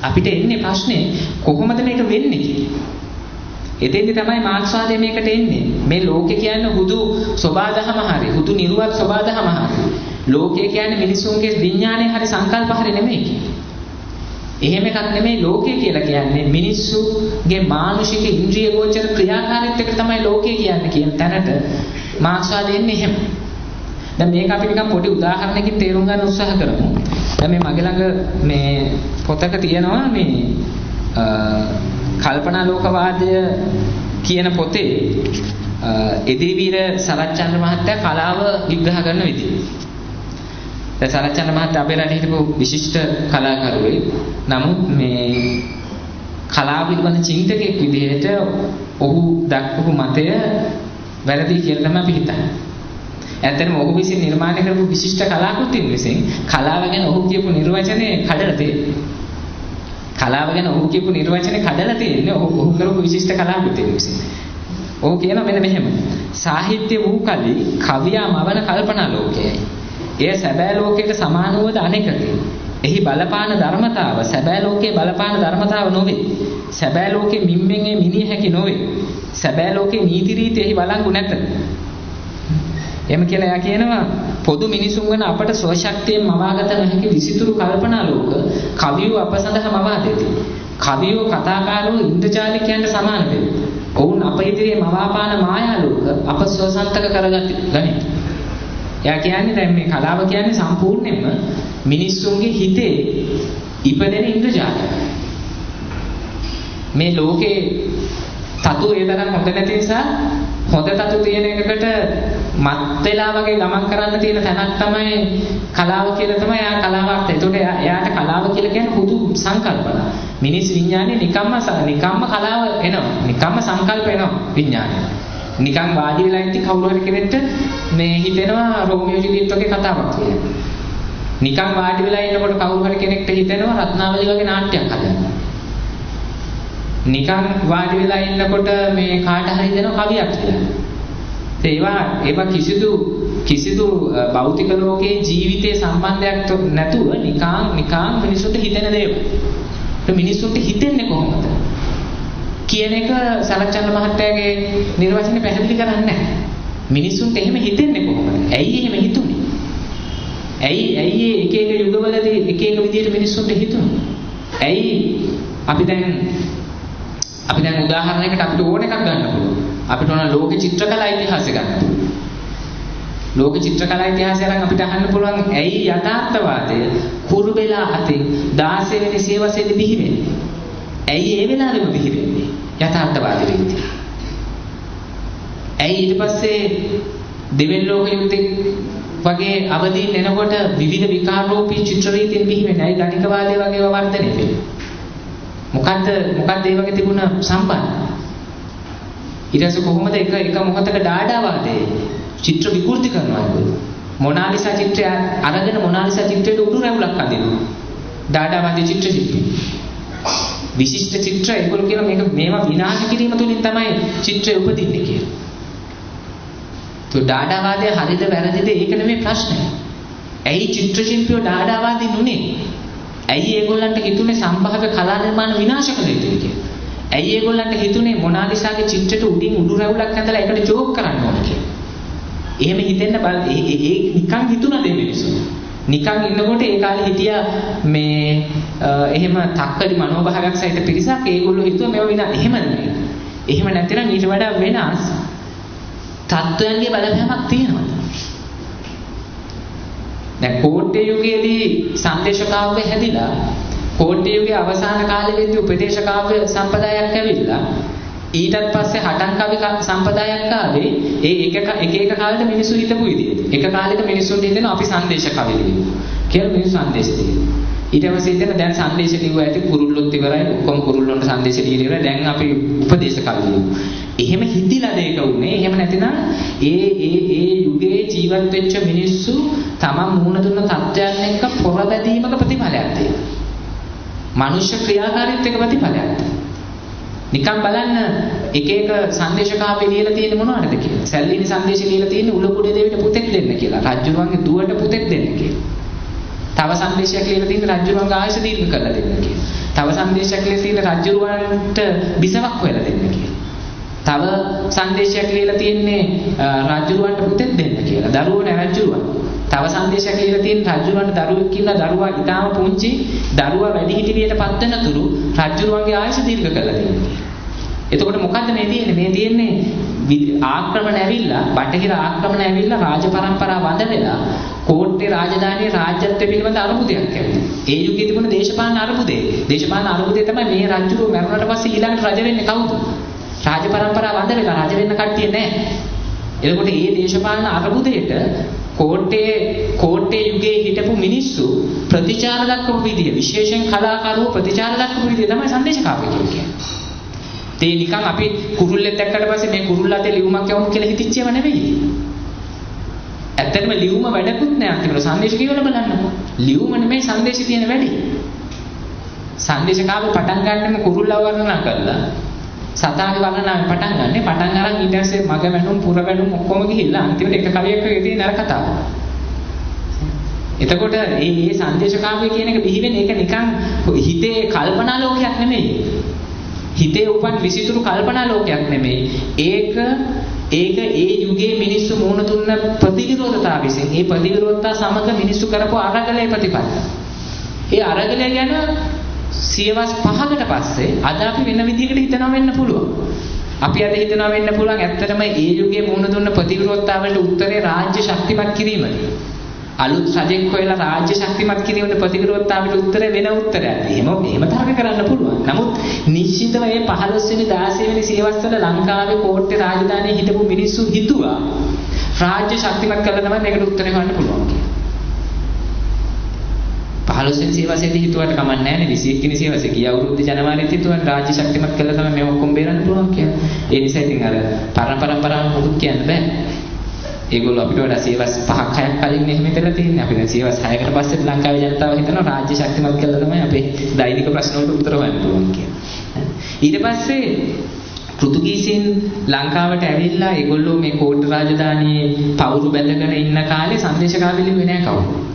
අපිට එන්නේ ප්‍රශ්නේ කොහොමද මේක වෙන්නේ කියලා. එතෙන්දි තමයි මාක්ස්වාදය මේකට එන්නේ. මේ ලෝකේ කියන්නේ හුදු සෝබාදහම හරි, හුදු නිර්වත් සෝබාදහම හරි. ලෝකය කියන්නේ මිනිසුන්ගේ විඥානය හරි සංකල්ප හරි නෙමෙයි කියලා. එහෙම එකක් නෙමෙයි ලෝකය කියලා කියන්නේ මිනිස්සුගේ මානුෂික ඉන්ද්‍රිය ගෝචර ක්‍රියාකාරීත්වයකට තමයි ලෝකය කියන්නේ කියන තැනට මාක්ස්වාදය එන්නේ එහෙම. දැන් මේක අපි නිකන් පොඩි උදාහරණයකින් තේරුම් ගන්න උත්සාහ කරමු. දැන් මේ මගේ ළඟ මේ පොතක තියෙනවා මේ කල්පනා ලෝකවාදය කියන පොතේ එදිරිවීර සරච්චන්ද්‍ර මහත්තයා කලාව විග්‍රහ කරන විදිය. දැන් සරච්චන්ද්‍ර මහත්තයා අපේ රටේ හිටපු විශිෂ්ට කලාකරුවෙක්. නමුත් මේ කලාව පිළිබඳ චින්තකයෙක් විදිහට ඔහු දක්වපු මතය වැරදි කියලා තමයි අපි හිතන්නේ. ඇත්තටම ඔහු විසින් නිර්මාණය කරපු විශිෂ්ට කලාකෘතීන් විසින් කලාව ගැන ඔහු කියපු නිර්වචනය කඩලා තියෙනවා. කලාව ගැන ඔහු කියපු නිර්වචනය කඩලා තියෙන්නේ ඔහු කරපු විශිෂ්ට කලාකෘතීන් විසින්. ඔහු කියනවා මෙන්න මෙහෙම. සාහිත්‍ය වූ කලි කවියා මවන කල්පනා ලෝකයයි. එය සැබෑ ලෝකයට සමාන වූද අනෙකකි. එහි බලපාන ධර්මතාව සැබෑ ලෝකයේ බලපාන ධර්මතාව නොවේ. සැබෑ ලෝකයේ මිම්මෙන් ඒ මිනිය හැකි නොවේ. සැබෑ ලෝකයේ නීති රීති එහි වළංගු නැත. එහෙම කියලා එයා කියනවා පොදු මිනිසුන් වන අපට ස්වශක්තියෙන් මවාගත නොහැකි විසිතුරු කල්පනා ලෝක කවියෝ අප සඳහා මවා දෙති. කවියෝ කතාකාරයෝ ඉන්ද්‍රජාලිකයන්ට සමාන වේ. ඔවුන් අප ඉදිරියේ මවාපාන මායා ලෝක අප ස්වසන්තක කරගනි. එයා කියන්නේ දැන් මේ කලාව කියන්නේ සම්පූර්ණයෙන්ම මිනිස්සුන්ගේ හිතේ ඉපදෙන ඉන්ද්‍රජාලයක්. මේ ලෝකේ තතු ඒ තරම් හොඳ නැති නිසා හොඳ තතු තියෙන එකකට මත් වෙලා වගේ ගමන් කරන්න තියෙන තැනක් තමයි කලාව කියලා තමයි එයා කලාව අර්ථය. ඒතකොට එයාට කලාව කියලා කියන්නේ හුදු සංකල්පන. මිනිස් විඥානේ නිකම්ම නිකම්ම කලාව එනවා. නිකම්ම සංකල්ප එනවා විඥානේ. නිකන් වාඩි වෙලා ඉඳි කවුරු හරි කෙනෙක්ට මේ හිතෙනවා රෝමියෝ ජුලියට් වගේ කතාවක් කියලා. නිකන් වාඩි වෙලා ඉන්නකොට කවුරු හරි කෙනෙක්ට හිතෙනවා රත්නාවලි වගේ නාට්‍යයක් හදන්න. නිකන් වාඩි වෙලා ඉන්නකොට මේ කාට හරි හිතෙනවා කවියක් කියලා. ඒවා ඒවා කිසිදු කිසිදු භෞතික ලෝකයේ ජීවිතයේ සම්බන්ධයක් නැතුව නිකන් නිකන් මිනිසුන්ට හිතෙන දේවල්. ඒ මිනිසුන්ට හිතෙන්නේ කොහොමද කියන එක සරච්චන්ද්‍ර මහත්තයාගේ නිර්වචනය පැහැදිලි කරන්නේ නැහැ. මිනිසුන්ට එහෙම හිතෙන්නේ කොහොමද? ඇයි එහෙම හිතුනේ? ඇයි ඇයි එක එක යුගවලදී එක එක විදිහට මිනිස්සුන්ට හිතුනේ? ඇයි අපි දැන් උදාහරණයකට අපිට ඕන එකක් ගන්න පුළුවන්. අපිට ඕන ලෝක චිත්‍රකලා ඉතිහාසය ගන්න පුළුවන්. ලෝක චිත්‍රකලා ඉතිහාසය අරන් අපිට අහන්න පුළුවන් ඇයි යථාර්ථවාදය කුරුබෙලා අතින් 16 වෙනි සියවසේදී බිහි වෙන්නේ? ඇයි ඒ වෙලාවෙම බිහි වෙන්නේ යථාර්ථවාදී රීතිය? ඇයි ඊට පස්සේ දෙවෙනි ලෝක යුද්ධේ වගේ අවදීන් එනකොට විවිධ විකාරෝපී චිත්‍ර රීතීන් බිහි වෙන්නේ? ඇයි ගණිකවාදය වගේ ඒවා වර්ධනය වෙන්නේ? මොකද්ද මොකද්ද ඒ වගේ තිබුණ සම්බන්ධ? ඊට පස්සේ කොහොමද එක එක මොහොතක ඩාඩාවාදයේ චිත්‍ර විකෘති කරනවා ඒගොල්ලෝ. මොනාලිසා චිත්‍රය අරගෙන මොනාලිසා චිත්‍රයට උඩු රැවුලක් අඳිනවා. ඩාඩාවාදී චිත්‍ර ශිල්පී. විශිෂ්ට චිත්‍ර ඒගොල්ලෝ කියන මේක මේවා විනාශ කිරීම තුළින් තමයි චිත්‍රය උපදින්නේ කියලා. તો ඩාඩාවාදය හරිද වැරදිද ඒක නෙමෙයි ප්‍රශ්නය. ඇයි චිත්‍ර ශිල්පියෝ ඩාඩාවාදී නුනේ? ඇයි ඒගොල්ලන්ට හිතුනේ සම්භාව්‍ය කලා නිර්මාණ විනාශ කළ යුතුයි කියලා? ඇයි ඒගොල්ලන්ට හිතුනේ මොනාලිසාගේ චිත්‍රයට උඩින් උඩු රැවුලක් ඇඳලා ඒකට ජෝක් කරන්න ඕන කියලා? එහෙම හිතෙන්න බල ඒ නිකන් හිතුණා දෙ මිනිස්සු. නිකන් ඉන්නකොට ඒ කාලේ හිටියා මේ එහෙම තක්කඩි මනෝභාවයක් සහිත පිරිසක්. ඒගොල්ලෝ හිතුවා මේවා විනා එහෙම නෙමෙයි. එහෙම නැතිනම් ඊට වඩා වෙනස් තත්ත්වයන්ගේ බලපෑමක් තියෙනවා. දැන් කෝට්ටේ යුගයේදී සංදේශ කාව්‍ය හැදිලා කෝට්ටේ යුගයේ අවසාන කාලෙ වෙද්දී උපදේශ කාව්‍ය සම්ප්‍රදායක් ඇවිල්ලා ඊටත් පස්සේ හටන් කවි සම්ප්‍රදායක් ආවේ. ඒ එක එක එක කාලෙට මිනිස්සු හිතපු විදියට. එක කාලෙක මිනිස්සුන්ට හිතෙනවා අපි සංදේශ කවි ලියමු කියලා මිනිස්සු සංදේශ ලියනවා. ඊට පස්සේ හිතෙන දැන් සංදේශ ලිව්වා ඇති කුරුල්ලොත් ඉවරයි, ඔක්කොම කුරුල්ලොන්ට සංදේශ ලියලා ඉවරයි, දැන් අපි උපදේශ කවි ලියමු. එහෙම හිතිලා දෙයක උනේ. එහෙම නැතිනම් ඒ ඒ ඒ යුගයේ ජීවත් වෙච්ච මිනිස්සු තමන් මුහුණ දුන්න තත්ත්වයන් එක්ක පොරබැදීමක ප්‍රතිඵලයක් ඒක. මනුෂ්‍ය ක්‍රියාකාරීත්වයක ප්‍රතිඵලයක්. නිකන් බලන්න එක එක සංදේශ කාව්‍ය ලියලා තියෙන්නේ මොනවටද කියලා. සැල්ලිනි සංදේශ ලියලා තියෙන්නේ උලකුඩේ දෙවිට පුතෙක් දෙන්න කියලා. රජුරුවන්ගේ දුවට පුතෙක් දෙන්න කියලා. තව සංදේශයක් ලියලා තියෙන්නේ රජුරුවන්ගේ ආයුෂ දීර්ඝ කරලා දෙන්න කියලා. තව සංදේශයක් ලියලා තියෙන්නේ රජුරුවන්ට බිසවක් හොයලා දෙන්න කියලා. තව සංදේශයක් ලියලා තියෙන්නේ රජුරුවන්ට පුතෙක් දෙන්න කියලා. දරුවෝ නෑ රජුරුවන්. තව සංදේශයක් ලියලා තියෙන්නේ රජුරුවන්ට දරුවෙක් ඉන්නා, දරුවා ඊටාම පුංචි, දරුවා වැඩිහිටි වියට පත් වෙන තුරු රජුරුවන්ගේ ආයුෂ දීර්ඝ කරලා දෙන්න කියලා. එතකොට මොකද්ද මේ තියෙන්නේ? මේ තියෙන්නේ ආක්‍රමණ ඇවිල්ලා, බටහිර ආක්‍රමණ ඇවිල්ලා රාජ පරම්පරාව වඳ වෙලා කෝට්ටේ රාජධානියේ රාජ්‍යත්වය පිළිබඳ අරුබුදයක් ඇවිල්ලා. ඒ යුගයේ තිබුණ දේශපාලන අරුබුදේ. දේශපාලන අරුබුදේ තමයි මේ රජුරුව මැරුණාට පස්සේ ඊළඟට රජ වෙන්නේ කවුද? රාජ පරම්පරාව වඳ වෙලා රජ වෙන්න කට්ටිය නැහැ. එතකොට මේ දේශපාලන අරුබුදයට කෝට්ටේ යුගයේ හිටපු මිනිස්සු ප්‍රතිචාර දක්වපු විදිය, විශේෂයෙන් කලාකරුවෝ ප්‍රතිචාර දක්වපු විදිය තමයි සංදේශ කාව්‍ය කියලා කියන්නේ. ඒ නිකන් අපි කුරුල්ලෙක් දැක්කට පස්සේ මේ කුරුල්ල අතේ ලියුමක් යවමු කියලා හිතිච්ච ඒවා නෙවෙයි. ඇත්තටම ලියුම වැඩකුත් නෑ අන්තිමට සංදේශ කියවලා බලන්නකෝ. ලියුම නෙමෙයි සංදේශي තියෙන වැඩි. සංදේශ කාව්‍ය පටන් ගන්නෙම කුරුල්ලව වර්ණනා කරලා සතාගේ වර්ණනාවෙන් පටන් ගන්නෙ. පටන් අරන් ඊට පස්සේ මග වැනුම් පුර වැනුම් ඔක්කොම ගිහිල්ලා අන්තිමට එක කවියක් වගේ තියෙන අර කතාව. එතකොට මේ මේ සංදේශ කාව්‍ය කියන එක බිහි වෙන්නේ ඒක නිකන් හිතේ කල්පනා ලෝකයක් නෙමෙයි. හිතේ උපන් විසිතුරු කල්පනා ලෝකයක් නෙමෙයි. ඒක ඒක ඒ යුගයේ මිනිස්සු මුහුණ දුන්න ප්‍රතිවිරෝධතාව විසින් ඒ ප්‍රතිවිරෝධතා සමග මිනිස්සු කරපු අරගලයේ ප්‍රතිඵල. ඒ අරගලය ගැන සියවස් 5කට පස්සේ අද අපි වෙන විදිහකට හිතනවා වෙන්න පුළුවන්. අපි අද හිතනවා වෙන්න පුළුවන් ඇත්තටම ඒ යුගයේ මුහුණ දුන්න ප්‍රතිවිරෝධතාවලට උත්තරේ රාජ්‍ය ශක්තිමත් කිරීමද? අලුත් රජෙක් හොයලා රාජ්‍ය ශක්තිමත් කිරීමද ප්‍රතිවිරෝධතාවලට උත්තරේ වෙන උත්තරයක්. එහෙම එහෙම තර්ක කරන්න පුළුවන්. නමුත් නිශ්චිතව මේ 15 වෙනි 16 වෙනි සියවස් වල ලංකාවේ කෝට්ටේ රාජධානියේ හිටපු මිනිස්සු හිතුවා රාජ්‍ය ශක්තිමත් කරලා තමයි මේකට උත්තරේ හොයන්න පුළුවන් කියලා. 15 වෙනි සියවසේදී හිතුවට කමක් නැහැ නේ 21 වෙනි සියවසේ ගිය අවුරුද්දේ ජනවාරියේත් හිතුවා රාජ්‍ය ශක්තිමත් කළා තමයි මේ ඔක්කොම බේරන්න පුළුවන් කියලා. ඒ නිසා ඉතින් අර පරණ පරම්පරාව මොකුත් කියන්න බෑ. ඒගොල්ලෝ අපිට වඩා සියවස් 5ක් 6ක් කලින් එහෙම හිතලා තියෙන්නේ. අපි දැන් සියවස් 6කට පස්සේ ලංකාවේ ජනතාව හිතනවා රාජ්‍ය ශක්තිමත් කළා තමයි අපේ දෛනික ප්‍රශ්න වලට උත්තර හොයන්න පුළුවන් කියලා. ඊට පස්සේ පෘතුගීසීන් ලංකාවට ඇවිල්ලා ඒගොල්ලෝ මේ කෝට්ට රාජධානියේ පවුරු බැඳගෙන ඉන්න කාලේ සංදේශ කාව්‍ය ලිව්වේ නෑ කවුරු.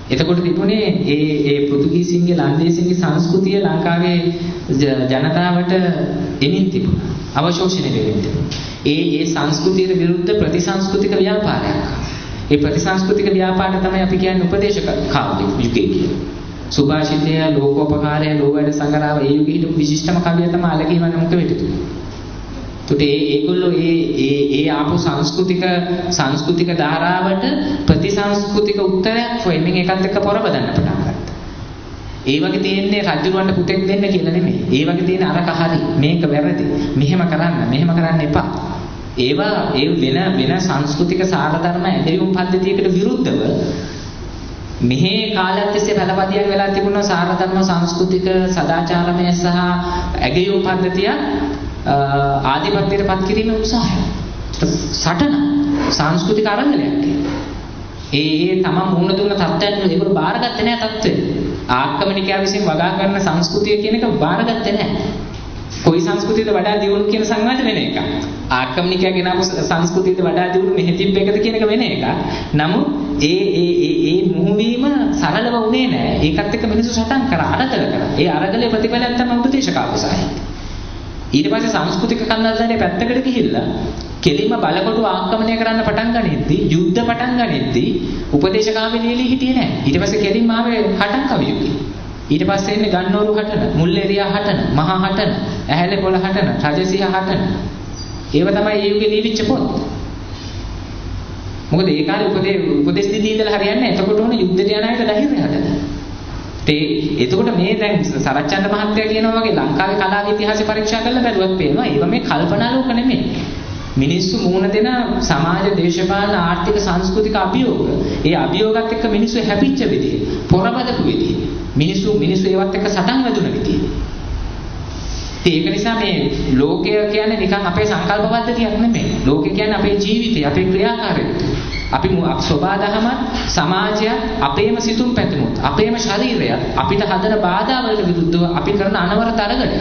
එතකොට තිබුණේ ඒ ඒ පෘතුගීසීන්ගේ ලන්දේසීන්ගේ සංස්කෘතිය ලංකාවේ ජනතාවට එමින් තිබුණා. අවශෝෂණය වෙමින් තිබුණා. ඒ ඒ සංස්කෘතියට විරුද්ධ ප්‍රතිසංස්කෘතික ව්‍යාපාරයක්. ඒ ප්‍රතිසංස්කෘතික ව්‍යාපාරය තමයි අපි කියන්නේ උපදේශක කාව්‍ය යුගය කියලා. සුභාෂිතය, ලෝකෝපකාරය, ලෝවැඩ සංගරාව ඒ යුගයේ හිටපු විශිෂ්ටම කවිය තමයි අලගිවන්න මුඛ වෙටුතුමා. ඒකට ඒ ඒගොල්ලෝ ඒ ඒ ඒ ආපු සංස්කෘතික සංස්කෘතික ධාරාවට ප්‍රතිසංස්කෘතික උත්තරයක් හොයමින් ඒකත් එක්ක පොරබදන්න පටන් ගත්තා. ඒ වගේ තියෙන්නේ රජුරවන්ට පුතෙක් දෙන්න කියලා නෙමෙයි. ඒ වගේ තියෙන අරක හරි, මේක වැරදි, මෙහෙම කරන්න, මෙහෙම කරන්න එපා. ඒවා ඒ වෙන වෙන සංස්කෘතික සාර ධර්ම ඇදහිීම් පද්ධතියකට විරුද්ධව මෙහි කාලයක් තිස්සේ පළපදියම් වෙලා තිබුණ සාර ධර්ම සංස්කෘතික සදාචාරමය සහ ඇගයුම් පද්ධතිය ආධිපත්‍යයට පත් කිරීමේ උත්සාහය. සටන සංස්කෘතික අරගලයක්. ඒ ඒ තමන් මුහුණ දුන්න තත්ත්වයන් ඒගොල්ලෝ බාරගත්තේ නෑ තත්ත්වය. ආක්‍රමණිකයා විසින් වගා කරන සංස්කෘතිය කියන එක බාරගත්තේ නෑ. කොයි සංස්කෘතියද වඩා දියුණු කියන සංවාද වෙන එකක්. ආක්‍රමණිකයා ගෙනාවු සංස්කෘතියද වඩා දියුණු මෙහෙ තිබ්බ එකද කියන එක වෙන එකක්. නමුත් ඒ ඒ ඒ ඒ මුහුවීම සරලව වුණේ නෑ. ඒකත් එක්ක මිනිස්සු සටන් කරා, අරගල කරා. ඒ අරගලයේ ප්‍රතිඵලයක් තමයි උපදේශ කාව්‍ය සාහිත්‍ය. ඊට පස්සේ සංස්කෘතික කන්නල්දානේ පැත්තකට ගිහිල්ලා කෙලින්ම බලකොටුව ආක්‍රමණය කරන්න පටන් ගනිද්දි, යුද්ධ පටන් ගනිද්දි උපදේශ කාව්‍ය ලියලි හිටියේ නෑ. ඊට පස්සේ කෙලින්ම ආවේ හටන් කවි යුගය. ඊට පස්සේ එන්නේ ගන්නෝරු හටන, මුල්ලෙරියා හටන, මහා හටන, ඇහැලේ පොළ හටන, රජසිහ හටන. ඒව තමයි ඒ යුගයේ ලියවිච්ච පොත්. මොකද ඒ කාලේ උපදේශ දීදී ඉඳලා හරියන්නේ නැහැ. එතකොට ඕනේ යුද්ධයට යන අයට ධෛර්යය හදන්න. ඒ එතකොට මේ දැන් සරච්චන්ද්‍ර මහත්තයා කියනවා වගේ ලංකාවේ කලාව ඉතිහාසය පරීක්ෂා කරලා බැලුවත් පේනවා ඒවා මේ කල්පනා ලෝක නෙමෙයි. මිනිස්සු මුහුණ දෙන සමාජ දේශපාලන ආර්ථික සංස්කෘතික අභියෝග. ඒ අභියෝගات එක්ක මිනිස්සු හැපිච්ච විදිය, පොරබදපු විදිය, මිනිස්සු මිනිස්සු ඒවත් එක්ක සටන් වැදුන විදිය. ඉතින් ඒක නිසා මේ ලෝකය කියන්නේ නිකන් අපේ සංකල්ප පද්ධතියක් නෙමෙයි. ලෝකය කියන්නේ අපේ ජීවිතය, අපේ ක්‍රියාකාරීත්වය. අපි සෝබා දහමත්, සමාජයත්, අපේම සිතුම් පැතුමුත්, අපේම ශරීරයත් අපිට හදන බාධා වලට විරුද්ධව අපි කරන අනවරත අරගලය.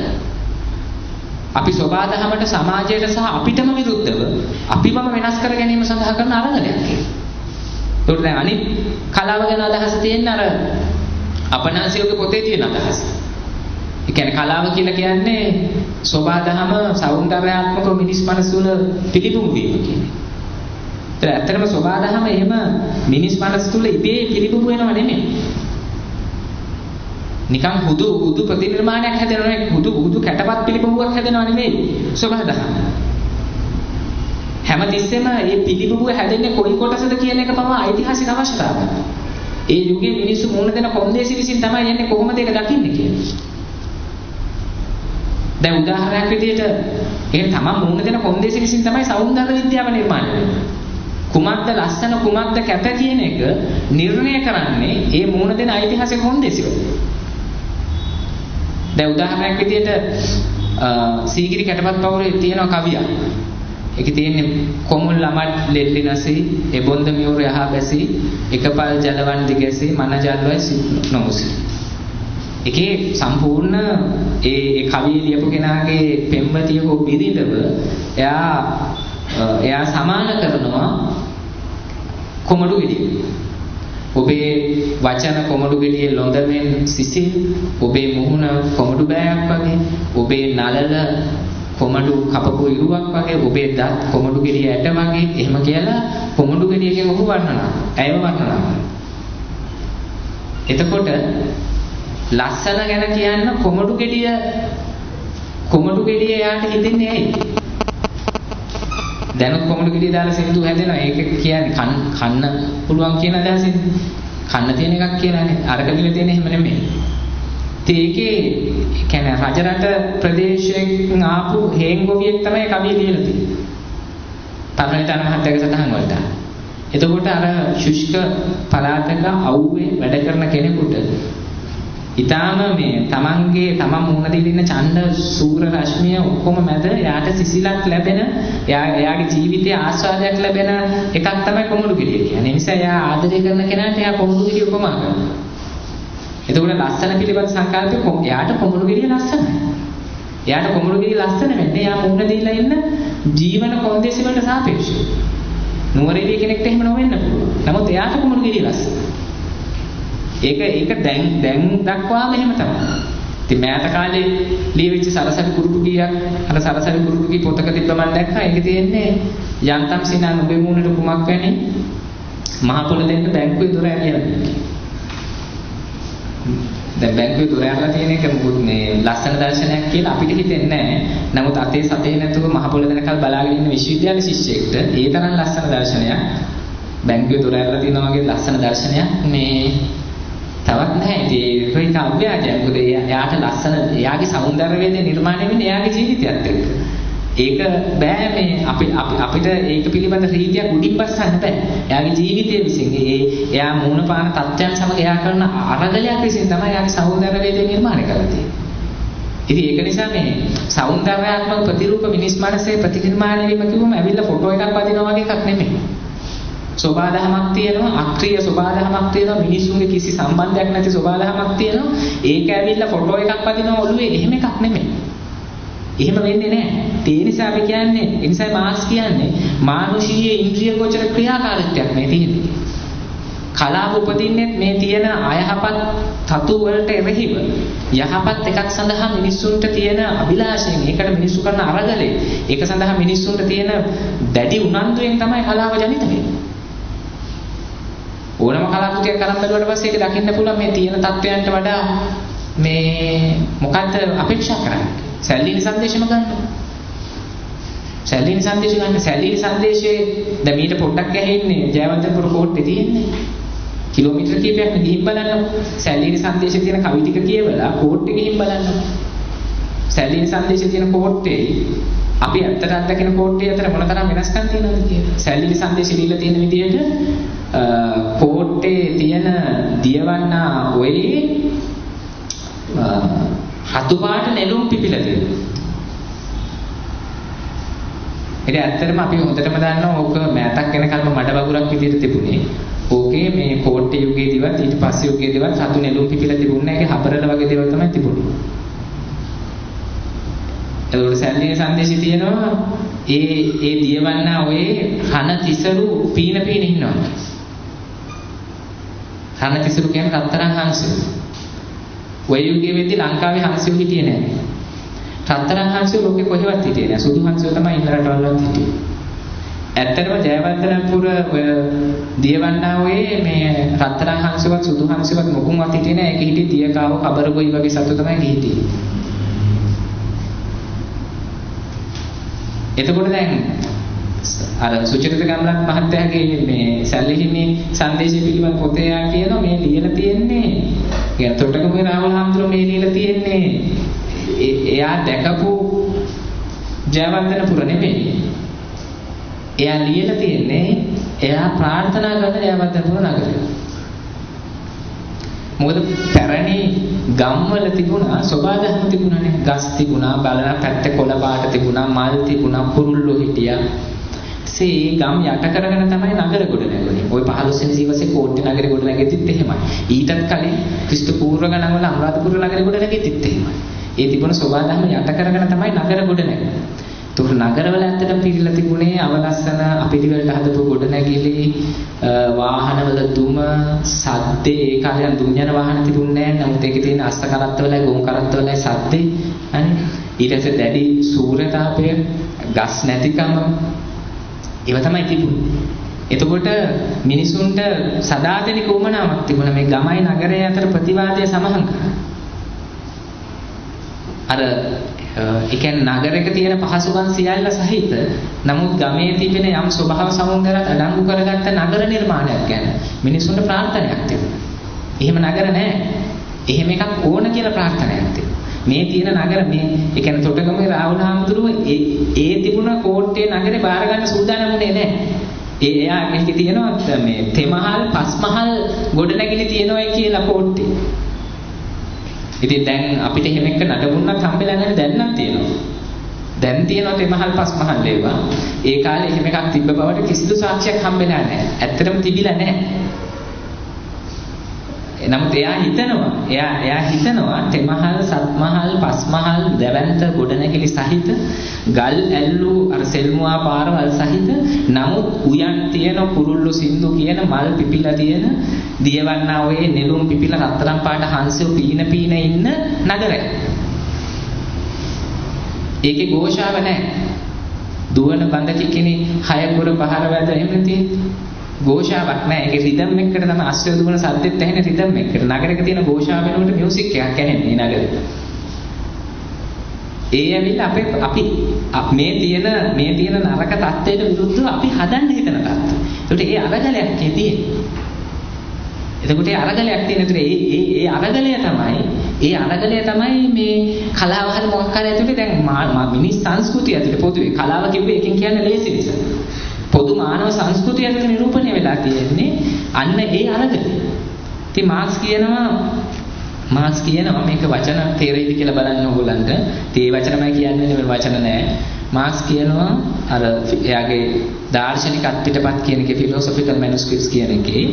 අපි සෝබා දහමට, සමාජයට සහ අපිටම විරුද්ධව අපිවම වෙනස් කර ගැනීම සඳහා කරන අරගලයක් ඒක. ඒකට දැන් අනිත් කලාව ගැන අදහස තියෙන අර අපනාසියෝගේ පොතේ තියෙන අදහස. ඒ කියන්නේ කලාව කියලා කියන්නේ සෝබා දහම සෞන්දර්යාත්මකව මිනිස් මනස තුළ පිළිබිඹු වීම කියන්නේ. ඒත් ඇත්තටම සෝබා දහම එහෙම මිනිස් මනස තුළ ඉබේ පිළිබිඹු වෙනව නෙමෙයි. නිකන් හුදු හුදු ප්‍රතිනිර්මාණයක් හැදෙනව නෙමෙයි, හුදු හුදු කැටපත් පිළිබිඹුවක් හැදෙනව නෙමෙයි සෝබා දහම. හැමතිස්සෙම මේ පිළිබිඹුව හැදෙන්නේ කොයි කොටසද කියන එක පවා ඓතිහාසික අවශ්‍යතාවයක්. ඒ යුගයේ මිනිස්සු මුහුණ දෙන කොන්දේසි විසින් තමයි එන්නේ කොහොමද ඒක දකින්නේ කියලා. දැන් උදාහරණයක් විදියට ඒ තමන් මුහුණ දෙන කොන්දේසි විසින් තමයි සෞන්දර්ය විද්‍යාව නිර්මාණය වෙන්නේ. කුමක්ද ලස්සන කුමක්ද කැත කියන එක නිර්ණය කරන්නේ ඒ මුහුණ දෙන ඓතිහාසික කොන්දේසි වලින්. දැන් උදාහරණයක් විදියට සීගිරි කැටපත් පවුරේ තියෙන කවියක්. ඒකේ තියෙන්නේ කොමුල් ළමත් ලෙල්ලි නැසී එබොන්ද මියුර යහා බැසී එකපල් ජලවන් දිගැසී මන ජල්වයි සිත් නොමුසී. ඒකේ සම්පූර්ණ ඒ ඒ කවිය ලියපු කෙනාගේ පෙම්වතිය හෝ බිරිඳව එයා එයා සමාන කරනවා කොමඩු ගෙඩිය. ඔබේ වචන කොමඩු ගෙඩියේ ලොඳ මෙන් සිසිල්, ඔබේ මුහුණ කොමඩු බෑයක් වගේ, ඔබේ නලල කොමඩු කපපු ඉරුවක් වගේ, ඔබේ දත් කොමඩු ගෙඩිය ඇට වගේ, එහෙම කියලා කොමඩු ගෙඩියකින් ඔහු වර්ණනා, ඇයව වර්ණනා කරනවා. එතකොට ලස්සන ගැන කියන්න කොමඩු ගෙඩිය කොමඩු ගෙඩිය එයාට හිතෙන්නේ ඇයි? දැනුත් කොමඩු ගෙඩිය දාලා සින්දු හැදෙනවා. ඒක කියන්නේ කන්න පුළුවන් කියන අදහසින්. කන්න තියෙන එකක් කියලානේ. අරක දිල තියෙන එහෙම නෙමෙයි. ඉතින් ඒකේ කියන්නේ රජරට ප්‍රදේශයෙන් ආපු හේන්ගොවියෙක් තමයි කවිය ලියලා තියෙන්නේ. පරණවිතාන මහත්තයාගේ සටහන් වලට. එතකොට අර ශුෂ්ක පළාතක අවුවේ වැඩ කරන කෙනෙකුට ඊටාම මේ තමන්ගේ තමන් මුහුණ දීලා ඉන්න ඡන්ද සූර රශ්මිය ඔක්කොම මැද එයාට සිසිලක් ලැබෙන, එයාගේ ජීවිතයේ ආස්වාදයක් ලැබෙන එකක් තමයි කොමුඩු ගෙඩිය කියන්නේ. ඒ නිසා එයා ආදරය කරන කෙනාට එයා කොමුඩු ගෙඩිය උපමා කරනවා. එතකොට ලස්සන පිළිබඳ සංකල්පය එයාට කොමුඩු ගෙඩිය ලස්සනයි. එයාට කොමුඩු ගෙඩිය ලස්සන වෙන්නේ එයා මුහුණ දීලා ඉන්න ජීවන කොන්දේසි වලට සාපේක්ෂව. නුවරඑළිය කෙනෙක්ට එහෙම නොවෙන්න පුළුවන්. නමුත් එයාට කොමුඩු ගෙඩිය ලස්සනයි. ඒක ඒක දැන් දැන් දක්වාම එහෙම තමයි. ඉතින් මෑත කාලේ ලියවිච්ච සරසවි කුරුටු කීයක් අර සරසවි කුරුටු කී පොතක තිබ්බ මම දැක්කා. ඒකේ තියෙන්නේ යන්තම් සිනා නුඹේ මූණට කුමක් වැනි මහ පොළ දෙන්න බැංකුවේ දොර ඇරියා කියලා. දැන් බැංකුවේ දොර ඇරලා තියෙන එක මොකුත් මේ ලස්සන දර්ශනයක් කියලා අපිට හිතෙන්නේ නැහැ. නමුත් අතේ සතේ නැතුව මහ පොළ දෙනකල් බලාගෙන ඉන්න විශ්වවිද්‍යාල ශිෂ්‍යයෙක්ට ඒ තරම් ලස්සන දර්ශනයක් බැංකුවේ දොර ඇරලා තියෙනවා වගේ ලස්සන දර්ශනයක් මේ තවත් නැහැ. ඉතින් ඒක අව්‍යාජයක්. මොකද එයාට ලස්සන එයාගේ සෞන්දර්ය වේදේ නිර්මාණය වෙන්නේ එයාගේ ජීවිතයත් එක්ක. ඒක බෑ මේ අපි අපිට ඒක පිළිබඳ රීතියක් උඩින් බස්සන්න බෑ. එයාගේ ජීවිතය විසින් ඒ එයා මූණ පාන තත්ත්වයන් සමග එයා කරන අරගලයක් විසින් තමයි එයාගේ සෞන්දර්ය වේදේ නිර්මාණය කරලා තියෙන්නේ. ඉතින් ඒක නිසා මේ සෞන්දර්යාත්මක ප්‍රතිරූප මිනිස් මනසේ ප්‍රතිනිර්මාණය වීම කිව්වම ඇවිල්ලා ෆොටෝ එකක් වදිනවා වගේ එකක් නෙමෙයි. සෝබාදහමක් තියෙනවා, අක්‍රීය සෝබාදහමක් තියෙනවා, මිනිස්සුන්ගේ කිසි සම්බන්ධයක් නැති සෝබාදහමක් තියෙනවා. ඒක ඇවිල්ලා ෆොටෝ එකක් වදිනවා ඔළුවේ එහෙම එකක් නෙමෙයි. එහෙම වෙන්නේ නැහැ. ඒ නිසා අපි කියන්නේ, ඒ නිසා මාක්ස් කියන්නේ මානුෂීය ඉන්ද්‍රිය ගෝචර ක්‍රියාකාරීත්වයක් මේ තියෙන්නේ. කලාව උපදින්නේ මේ තියෙන අයහපත් තතු වලට එරෙහිව යහපත් එකක් සඳහා මිනිස්සුන්ට තියෙන අභිලාෂයෙන්, ඒකට මිනිස්සු කරන අරගලේ, ඒක සඳහා මිනිස්සුන්ට තියෙන දැඩි උනන්දුවෙන් තමයි කලාව ජනිත වෙන්නේ. ඕනම කලාකෘතියක් අරන් බැලුවට පස්සේ ඒක දකින්න පුළුවන් මේ තියෙන තත්වයන්ට වඩා මේ මොකද්ද අපේක්ෂා කරන්නේ. සැලීනි සංදේශම ගන්න. සැලීනි සංදේශ ගන්න. සැලීනි සංදේශයේ දැන් මීට පොඩ්ඩක් ඇහෙන්නේ ජයවර්ධනපුර කෝට්ටේ තියෙන්නේ. කිලෝමීටර කීපයක් නේ ගිහින් බලන්න. සැලීනි සංදේශයේ තියෙන කවි ටික කියවලා කෝට්ටේ ගිහින් බලන්න. සැලීනි සංදේශයේ තියෙන කෝට්ටේ අපි ඇත්තට අත්දකින කෝට්ටේ අතර මොනතරම් වෙනස්කම් තියෙනවද කියලා. සැලීනි සංදේශය දීලා තියෙන විදිහට කෝට්ටේ තියෙන දියවන්නා ඔයේ රතු පාට නෙළුම් පිපිලා තියෙනවා. ඉතින් ඇත්තටම අපි හොඳටම දන්නවා ඕක මෑතක් වෙනකල්ම මඩ වගුරක් විදිහට තිබුණේ. ඕකේ මේ කෝට්ටේ යුගයේදීවත් ඊට පස්සේ යුගයේදීවත් රතු නෙළුම් පිපිලා තිබුණේ නැහැ. ඒකේ හබරල වගේ දේවල් තමයි තිබුණේ. එතකොට සැලීනි සංදේශي තියෙනවා ඒ ඒ දියවන්නා ඔයේ රණ තිසරු පීන පීන ඉන්නවා. රණ තිසරු කියන්නේ රත්තරන් හංසයෝ. ඔය යුගයේ වෙද්දී ලංකාවේ හංසයෝ හිටියේ නෑ. රත්තරන් හංසයෝ ලෝකේ කොහෙවත් හිටියේ නෑ. සුදු හංසයෝ තමයි ඉන්න රටවල් වලත් හිටියේ. ඇත්තටම ජයවර්ධනපුර ඔය දියවන්නා ඔයේ මේ රත්තරන් හංසයෝවත් සුදු හංසයෝවත් මොකුන්වත් හිටියේ නෑ. ඒකේ හිටියේ දියකාව කබරගොයි වගේ සත්තු තමයි හිටියේ. එතකොට දැන් අර සුචරිත ගම්ලත් මහත්තයාගේ මේ සැලහිමි සංදේශය පිළිබඳ පොතේ යා කියනවා මේ ලියලා තියෙන්නේ, කියන්නේ තොටගමුවේ රාහුල හාමුදුරුවෝ මේ ලියලා තියෙන්නේ එයා දැකපු ජයවර්ධනපුර නෙමෙයි. එයා ලියලා තියෙන්නේ එයා ප්‍රාර්ථනා කරන ජයවර්ධනපුර නගරය. මොකද පැරණි ගම්වල තිබුණා සෝබාදහම තිබුණානේ. ගස් තිබුණා, බලන පැත්තේ කොළ පාට තිබුණා, මල් තිබුණා, කුරුල්ලෝ හිටියා. ඒ ගම් යට කරගෙන තමයි නගර ගොඩ නැගුණේ. ඔය 15 වෙනි සියවසේ කෝට්ටේ නගරේ ගොඩ නැගෙද්දිත් එහෙමයි. ඊටත් කලින් ක්‍රිස්තු පූර්ව ගණන් වල අනුරාධපුර නගරේ ගොඩ නැගෙද්දිත් එහෙමයි. ඒ තිබුණ සෝබාදහම යට කරගෙන තමයි නගර ගොඩ නැගුණේ. ඒතකොට නගරවල ඇත්තටම පිරීලා තිබුණේ අවලස්සන අපිරිවලට හදපු ගොඩනැගිලි, වාහනවල දුම, සද්දේ. ඒ කාලේ නම් දුම් යන වාහන තිබුණේ නැහැ. නමුත් ඒකේ තියෙන අස්ස කරත්තවලයි ගොන් කරත්තවලයි සද්දේ. හරි. ඊට පස්සේ දැඩි සූර්ය තාපය, ගස් නැතිකම, ඒවා තමයි තිබුණේ. එතකොට මිනිසුන්ට සදාතනික උවමනාවක් තිබුණා මේ ගමයි නගරය අතර ප්‍රතිවාදය සමහන් කරන්න. අර ඒ කියන්නේ නගරයක තියෙන පහසුකම් සියල්ල සහිත නමුත් ගමේ තිබෙන යම් ස්වභාව සෞන්දර්යات අඩංගු කරගත්ත නගර නිර්මාණයක් ගැන මිනිසුන්ට ප්‍රාර්ථනාවක් තිබුණා. එහෙම නගර නෑ. එහෙම එකක් ඕන කියලා ප්‍රාර්ථනාවක් තිබුණා. මේ තියෙන නගර මේ ඒ කියන්නේ තොටගමුවේ රාහුල හාමුදුරුවෝ ඒ තිබුණ කෝට්ටේ නගරේ බාර ගන්න සූදානම් වුණේ නෑ. ඒ එයා මේකේ තියෙනවා මේ තෙමහල් පස්මහල් ගොඩනැගිලි තියෙනවායි කියලා කෝට්ටේ. ඉතින් දැන් අපිට එහෙම එක නඩමුන්නත් හම්බෙලා නැහැ, දැන් නම් තියෙනවා. දැන් තියෙනවා තෙමහල් පස්මහල් ඒවා. ඒ කාලේ එහෙම එකක් තිබ්බ බවට කිසිදු සාක්ෂියක් හම්බෙලා නැහැ. ඇත්තටම තිබිලා නැහැ. නමුත් එයා හිතනවා, එයා හිතනවා තෙමහල්, සත්මහල්, පස්මහල්, දැවැන්ත ගොඩනැගිලි සහිත ගල් ඇල්ලු අර සෙල්මුවා පාරවල් සහිත, නමුත් උයන් තියෙන කුරුල්ලු සින්දු කියන මල් පිපිලා තියෙන දියවන්නා ඔයේ නෙළුම් පිපිලා රත්තරන් පාට හංසයෝ පීන පීන ඉන්න නගරයක්. ඒකේ ഘോഷාව නැහැ. දුවන බඳ කිකිනි හය කුර පහර වැද එහෙම තියෙන්නේ. ഘോഷාවක් නැහැ. ඒකේ රිද්ම් එකකට තමයි අශ්වය දුවන සද්දෙත් ඇහෙන රිද්ම් එකකට. නගරයක තියෙන ഘോഷාව වෙනුවට මියුසික් එකක් ඇහෙන්නේ නගරේ. ඒ ඇවිල්ලා අපේ අපි මේ තියෙන නරක තත්ත්වයට විරුද්ධව අපි හදන්න හිතන තත්ත්වය. ඒකට ඒ අරගලයක් තියෙන්නේ. එතකොට ඒ අරගලයක් තියෙන. ඒතර ඒ ඒ ඒ අරගලය තමයි, ඒ අරගලය තමයි මේ කලාව හරි මොකක් හරි ඇතුලේ දැන් මිනිස් සංස්කෘතිය ඇතුලේ පොදුවේ කලාව කිව්වේ එකෙන් කියන්නේ ලේසි නිසා. පොදු මානව සංස්කෘතිය ඇතුලේ නිරූපණය වෙලා තියෙන්නේ අන්න ඒ අරගලය. ඉතින් මාක්ස් කියනවා මේක වචන තේරෙයිද කියලා බලන්න ඕගොල්ලන්ට. ඉතින් ඒ වචනමයි කියන්නේ නෙමෙයි, වචන නෑ. මාක්ස් කියනවා අර එයාගේ දාර්ශනික අත්පිටපත් කියන එකේ ෆිලොසොෆිකල් මැනුස්ක්‍රිප්ට්ස් කියන එකේ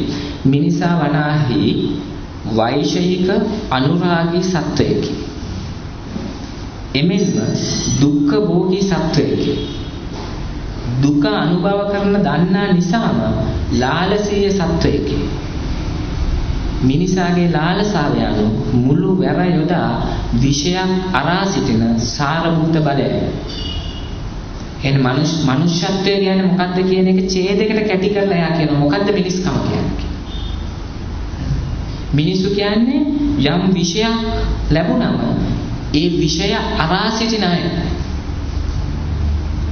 මිනිසා වනාහි වෛෂයික අනුරාගී සත්වයකි. එමෙන්ම දුක්ඛ භෝගී සත්වයකි. දුක අනුභව කරන දන්නා නිසාම ලාලසීය සත්වයකි. මිනිසාගේ ලාලසාව යනු මුළු වැර යොදා විෂයක් අරා සිටින සාරභූත බලයයි. එහෙනම් මනුෂ්‍යත්වය කියන්නේ මොකද්ද කියන එක ඡේදයකට කැටි කරලා එයා කියනවා මොකද්ද මිනිස්කම කියන්නේ. මිනිස්සු කියන්නේ යම් විෂයක් ලැබුණම ඒ විෂය අරා සිටින අය.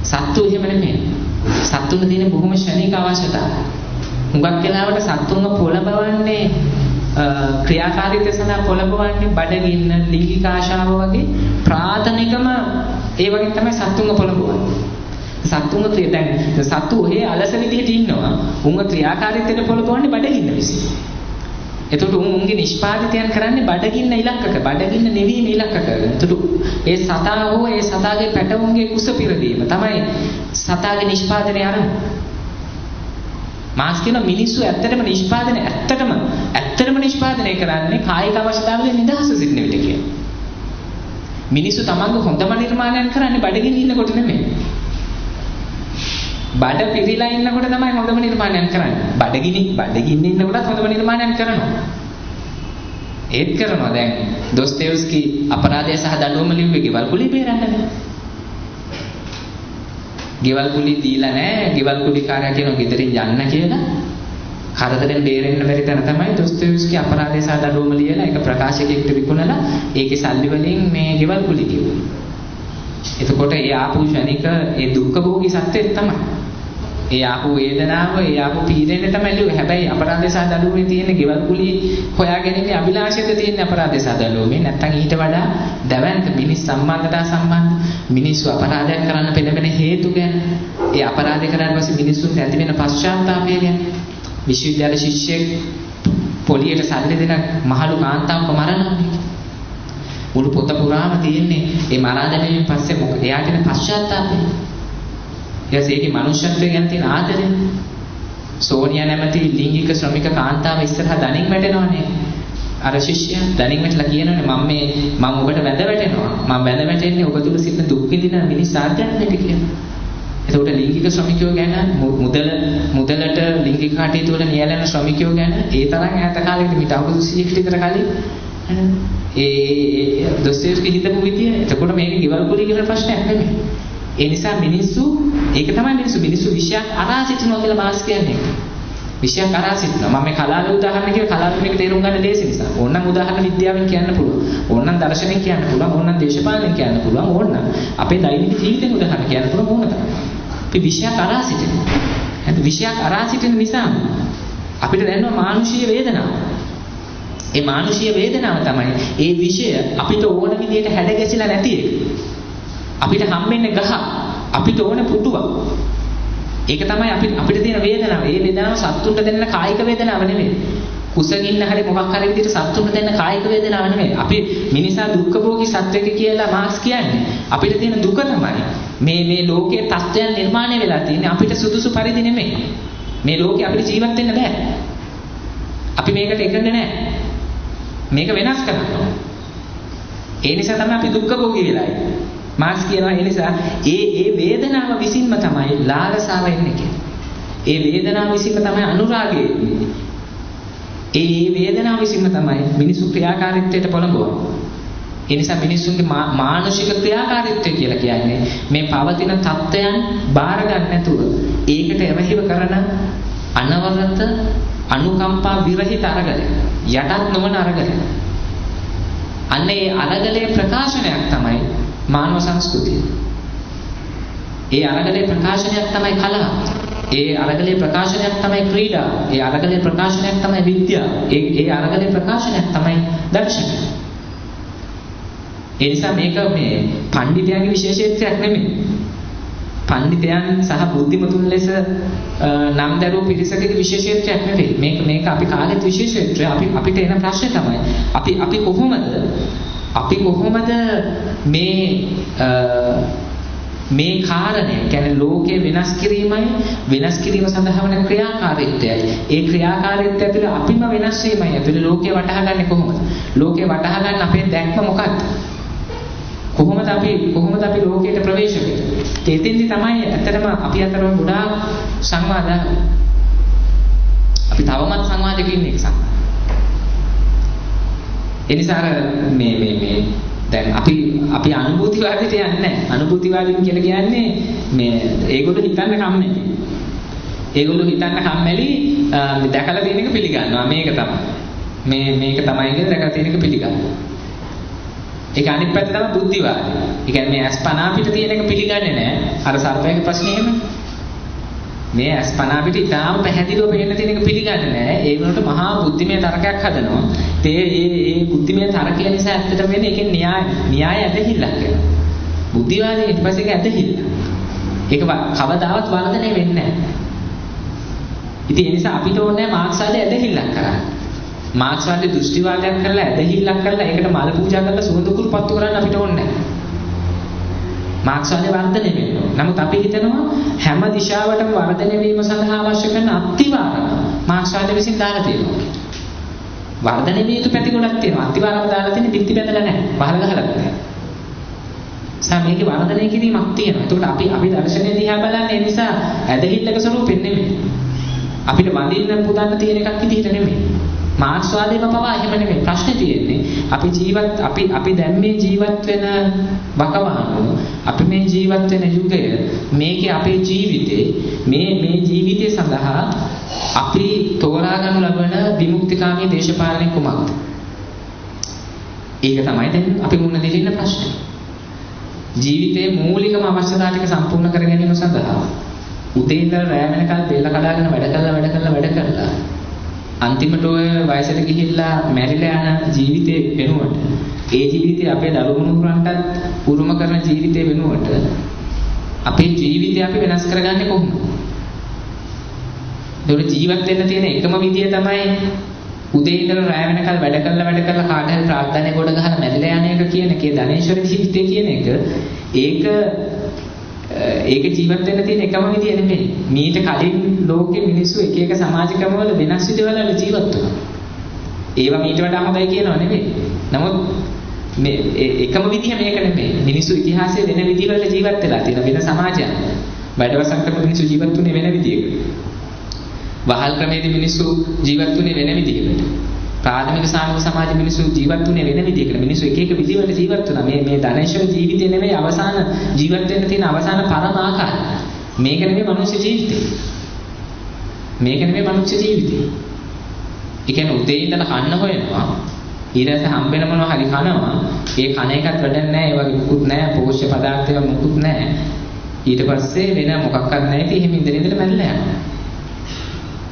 සත්තු එහෙම නෙමෙයි. සත්තුන් තියෙන බොහොම ක්ෂණික අවශ්‍යතාවය. හුඟක් වෙලාවට සත්තුන්ව පොළඹවන්නේ ක්‍රියාකාරීත්වය සඳහා පොළඹවන්නේ බඩගින්න, ලිංගික ආශාව වගේ ප්‍රාථමිකම ඒ වගේ තමයි සත්තුන්ව පොළඹවන්නේ. සත්තුන්ව දැන් සත්තු ඔහේ අලස විදිහට ඉන්නවා. උන්ව ක්‍රියාකාරීත්වයට පොළඹවන්නේ බඩගින්න විසින්. එතකොට උන්ගේ නිෂ්පාදිතයන් කරන්නේ බඩගින්න ඉලක්ක කර, බඩගින්න නිවීම ඉලක්ක කරගෙන. එතකොට ඒ සතා හෝ ඒ සතාගේ පැටවුන්ගේ කුස පිරදීම තමයි සතාගේ නිෂ්පාදනයේ ආරම්භය. මාක්ස් කියන මිනිස්සු ඇත්තටම නිෂ්පාදනය ඇත්තටම නිෂ්පාදනය කරන්නේ කායික අවශ්‍යතාවලින් නිදහස සිටින විට කියලා. මිනිස්සු තමන්ගේ හොඳම නිර්මාණයන් කරන්නේ බඩගින්න ඉන්නකොට නෙමෙයි. බඩ පිරීලා ඉන්නකොට තමයි හොඳම නිර්මාණයන් කරන්නේ. බඩගින්න ඉන්නකොටත් හොඳම නිර්මාණයන් කරනවා. ඒත් කරනවා. දැන් දොස්තොයොව්ස්කි අපරාධය සහ දඬුවම ලිව්වේ ගෙවල් කුලී බේරන්නනේ. ගෙවල් කුලී දීලා නැහැ. ගෙවල් කුලීකාරයා කියනවා ගෙදරින් යන්න කියලා. කරදරෙන් බේරෙන්න බැරි තැන තමයි දොස්තොයොව්ස්කි අපරාධය සහ දඬුවම ලියලා ඒක ප්‍රකාශකයෙක්ට විකුණලා ඒකේ සල්ලි වලින් මේ ගෙවල් කුලී ගෙවුවා. එතකොට ඒ ආපු ක්ෂණික ඒ දුක්ඛ භෝගී සත්‍යය තමයි. ඒ ආපු වේදනාව, ඒ ආපු පීඩනය තමයි ලියුවේ. හැබැයි අපරාධය සහ දඬුවමේ තියෙන ගෙවල් කුලී හොයාගැනීමේ අභිලාෂයද තියෙන අපරාධය සහ දඬුවමේ. නැත්තම් ඊට වඩා දැවැන්ත මිනිස් සම්බන්ධතා සම්බන්ධ මිනිස්සු අපරාධයක් කරන්න පෙළඹෙන හේතු ගැන, ඒ අපරාධය කරාට පස්සේ මිනිස්සුන්ට ඇති වෙන පශ්චාත්තාපය ගැන, විශ්වවිද්‍යාල ශිෂ්‍යෙක් පොලියට සල්ලි දෙන මහලු කාන්තාවක මරනවා. මුළු පොත පුරාම තියෙන්නේ ඒ මරා දැමීමෙන් පස්සේ එයාට එන පශ්චාත්තාපය. ඊට පස්සේ ඒකේ මනුෂ්‍යත්වය ගැන තියෙන ආදරය. සෝනියා නැමැති ලිංගික ශ්‍රමික කාන්තාව ඉස්සරහා දණින් වැටෙනවනේ. අර ශිෂ්‍යයා දණින් වැටලා කියනවනේ මම ඔබට වැඳ වැටෙනවා. මම වැඳ වැටෙන්නේ ඔබ තුල සිටින දුක් විඳින මිනිස් ආධ්‍යාත්මයට කියලා. එතකොට ලිංගික ශ්‍රමිකයෝ ගැන මුදලට ලිංගික කටයුතු වල නියැලෙන ශ්‍රමිකයෝ ගැන ඒ තරම් ඈත කාලෙකට මිට අවුරුදු 100කට විතර කලින් ඒ දොස්තොයොව්ස්කි හිතපු විදිය. එතකොට මේක ගෙවල් කුලී කියන ප්‍රශ්නයක් නෙමෙයි. ඒ නිසා මිනිස්සු ඒක තමයි මිනිස්සු විෂයක් අරා සිටිනවා කියලා මාස් කියන්නේ. විෂයක් අරා සිටිනවා. මම මේ කලාවේ උදාහරණ කියලා කලාවේ මේක තේරුම් ගන්න ලේසි නිසා. ඕනනම් උදාහරණ විද්‍යාවෙන් කියන්න පුළුවන්. ඕනනම් දර්ශනයෙන් කියන්න පුළුවන්. ඕනනම් දේශපාලනයෙන් කියන්න පුළුවන්. ඕනනම් අපේ දෛනික ජීවිතෙන් උදාහරණ කියන්න පුළුවන් ඕන තරම්. අපි විෂයක් අරා සිටිනවා. එහෙනම් විෂයක් අරා සිටින නිසා අපිට දැනෙනවා මානුෂීය වේදනාව. ඒ මානුෂීය වේදනාව තමයි ඒ විෂය අපිට ඕන විදියට හැඩ ගැසිලා නැති එක. අපිට හම්බෙන්නේ ගහ, අපිට ඕන පුටුවක්. ඒක තමයි අපිට තියෙන වේදනාව. ඒ වේදනාව සත්තුන්ට දැනෙන කායික වේදනාව නෙමෙයි. කුසගින්න හරි මොකක් හරි විදිහට සත්තුන්ට දෙන්න කායික වේදනාව නෙමෙයි. අපි මිනිසා දුක්ඛභෝගී සත්වෙක කියලා මාක්ස් කියන්නේ. අපිට තියෙන දුක තමයි මේ මේ ලෝකයේ තත්ත්වයන් නිර්මාණය වෙලා තියෙන්නේ අපිට සුදුසු පරිදි නෙමෙයි. මේ ලෝකේ අපිට ජීවත් වෙන්න බෑ. අපි මේකට එකඟ නෑ. මේක වෙනස් කරන්න ඕන. ඒ නිසා තමයි අපි දුක්ඛභෝගී වෙලා ඉන්නේ. මාක්ස් කියනවා ඒ නිසා ඒ ඒ වේදනාව විසින්ම තමයි ලාලසාව එන්නේ කියලා. ඒ වේදනාව විසින්ම තමයි අනුරාගය එන්නේ. ඒ ඒ වේදනාව විසින්ම තමයි මිනිසු ක්‍රියාකාරීත්වයට පොළඹවන්නේ. ඒ නිසා මිනිසුන්ගේ මානසික ක්‍රියාකාරීත්වය කියලා කියන්නේ මේ පවතින තත්ත්වයන් බාර ගන්න නැතුව ඒකට එරෙහිව කරන අනවරත අනුකම්පා විරහිත අරගලය, යටත් නොවන අරගලය. අන්න ඒ අරගලයේ ප්‍රකාශනයක් තමයි මානව සංස්කෘතිය. ඒ අරගලයේ ප්‍රකාශනයක් තමයි කලාව. ඒ අරගලයේ ප්‍රකාශනයක් තමයි ක්‍රීඩාව. ඒ අරගලයේ ප්‍රකාශනයක් තමයි විද්‍යාව. ඒ ඒ අරගලයේ ප්‍රකාශනයක් තමයි දර්ශනය. ඒ නිසා මේක මේ පණ්ඩිතයන්ගේ විශේෂත්වයක් නෙමෙයි. පණ්ඩිතයන් සහ බුද්ධිමතුන් ලෙස නම් දැරුව පිරිසකගේ විශේෂත්වයක් නෙවෙයි. මේක මේක අපි කාලෙත් විශේෂත්වය. අපි අපිට එන ප්‍රශ්නේ තමයි අපි අපි කොහොමද අපි කොහොමද මේ මේ කාරණය කියන්නේ ලෝකය වෙනස් කිරීමයි වෙනස් කිරීම සඳහා වන ක්‍රියාකාරීත්වයයි. ඒ ක්‍රියාකාරීත්වය ඇතුළේ අපිම වෙනස් වීමයි ඇතුළේ ලෝකය වටහා ගන්නේ කොහොමද? ලෝකය වටහා ගන්න අපේ දැක්ම මොකක්ද? කොහොමද අපි කොහොමද අපි ලෝකයට ප්‍රවේශ වෙන්නේ? එතෙන්දි තමයි ඇත්තටම අපි අතර ගොඩාක් සංවාද අපි තවමත් සංවාදයක ඉන්නේ ඒක සංවාද. ඒ නිසා අර මේ මේ මේ දැන් අපි අපි අනුභූතිවාදයට යන්නේ නැහැ. අනුභූතිවාදීන් කියලා කියන්නේ මේ ඒගොල්ලෝ හිතන්න කම්මැලි. ඒගොල්ලෝ හිතන්න කම්මැලි දැකලා තියෙන එක පිළිගන්නවා. මේක තමයි. මේ මේක තමයි කියලා දැකලා තියෙන එක පිළිගන්නවා. ඒක අනිත් පැත්ත තමයි බුද්ධිවාදී. ඒ කියන්නේ මේ අස්පනා පිට තියෙන එක පිළිගන්නේ නැහැ. අර සර්පයාගේ ප්‍රශ්නේ එහෙම. මේ අස්පනා පිට ඉතාම පැහැදිලිව පේන්න තියෙන එක පිළිගන්නේ නැහැ. ඒ වෙනුවට මහා බුද්ධිමය තර්කයක් හදනවා. ඒ ඒ ඒ බුද්ධිමය තර්කය නිසා ඇත්තටම වෙන්නේ ඒකෙන් න්‍යාය න්‍යාය ඇදහිල්ලක් වෙනවා. බුද්ධිවාදී ඊට පස්සේ ඒක ඇදහිල්ල. ඒක කවදාවත් වර්ධනය වෙන්නේ නැහැ. ඉතින් ඒ නිසා අපිට ඕනේ මාක්ස්වාදී ඇදහිල්ලක් කරන්න. මාක්ස්වාදී දෘෂ්ටිවාදයක් කරලා ඇදහිල්ලක් කරලා ඒකට මල් පූජා කරලා සුවඳ කුරු පත්තු කරන්න අපිට ඕනේ නැහැ. මාක්ස්වාදී වර්ධනය වෙන්න ඕන. නමුත් අපි හිතනවා හැම දිශාවටම වර්ධනය වීම සඳහා අවශ්‍ය කරන අත්තිවාරම මාක්ස්වාදී විසින් දාලා තියෙනවා කියලා. වර්ධනය විය යුතු පැති ගොඩක් තියෙනවා. අත්තිවාරම දාලා තියෙන්නේ බිත්ති බැඳලා නැහැ. වහල ගහලා නැහැ. සා මේකේ වර්ධනය කිරීමක් තියෙනවා. එතකොට අපි අපි දර්ශනය දිහා බලන්නේ ඒ නිසා ඇදහිල්ලක ස්වරූපෙන් නෙමෙයි. අපිට වඳින්න පුදන්න තියෙන එකක් විදිහට නෙමෙයි. මාක්ස්වාදයේම පවා එහෙම නෙමෙයි. ප්‍රශ්නේ තියෙන්නේ අපි ජීවත් අපි අපි දැන් මේ ජීවත් වෙන වකවානුව, අපි මේ ජීවත් වෙන යුගය, මේකේ අපේ ජීවිතේ මේ මේ ජීවිතය සඳහා අපි තෝරා ගනු ලබන විමුක්තිකාමී දේශපාලනය කුමක්ද? ඒක තමයි දැන් අපි මුහුණ දෙන්න ඉන්න ප්‍රශ්නේ. ජීවිතයේ මූලිකම අවශ්‍යතා ටික සම්පූර්ණ කර ගැනීම සඳහා උදේ ඉඳලා රැ වෙනකල් බේල කඩාගෙන වැඩ කරලා වැඩ කරලා වැඩ කරලා අන්තිමට ඔය වයසට ගිහිල්ලා මැරිලා යන ජීවිතේ වෙනුවට ඒ ජීවිතේ අපේ දරුවෝ මුණුරන්ටත් උරුම කරන ජීවිතේ වෙනුවට අපේ ජීවිතය අපි වෙනස් කරගන්නේ කොහොමද? ඒතකොට ජීවත් වෙන්න තියෙන එකම විදිය තමයි උදේ ඉඳලා රැ වෙනකල් වැඩ කරලා වැඩ කරලා කාට හරි ප්‍රාර්ථනා ගොඩ ගහලා මැරිලා යන එක කියන එකේ ධනේශ්වර ජීවිතය කියන එක ඒක ඒක ජීවත් වෙන්න තියෙන එකම විදිය නෙමෙයි. මීට කලින් ලෝකෙ මිනිස්සු එක එක සමාජ ක්‍රමවල වෙනස් විදිහවල ජීවත් වුණා. ඒවා මීට වඩා හොඳයි කියනවා නෙමෙයි. නමුත් මේ එකම විදිහ මේක නෙමෙයි. මිනිස්සු ඉතිහාසයේ වෙන විදිහවල ජීවත් වෙලා තියෙන වෙන සමාජයක්. වැඩවසම් කරපු මිනිස්සු ජීවත් වුණේ වෙන විදිහකට. වහල් ක්‍රමයේදී මිනිස්සු ජීවත් වුණේ වෙන විදිහකට. ප්‍රාථමික සාමූහික සමාජ මිනිස්සු ජීවත් වුණේ වෙන විදිහකට. මිනිස්සු එක එක විදිහවලට ජීවත් වුණා. මේ මේ ධනේශ්වර ජීවිතය නෙමෙයි අවසාන ජීවත් වෙන්න තියෙන අවසාන පරම ආකාරය. මේක නෙමෙයි මනුෂ්‍ය ජීවිතය. මේක නෙමෙයි මනුෂ්‍ය ජීවිතය. ඒ කියන්නේ උදේ ඉඳලා කන්න හොයනවා. ඊට පස්සේ හම්බෙන මොනවා හරි කනවා. ඒ කන එකත් වැඩක් නෑ. ඒ වගේ මුකුත් නෑ. පෝෂ්‍ය පදාර්ථ ඒවා මුකුත් නෑ. ඊට පස්සේ වෙන මොකක්වත් නෑ. ඉතින් එහෙම ඉඳලා ඉඳලා මැරිලා යනවා.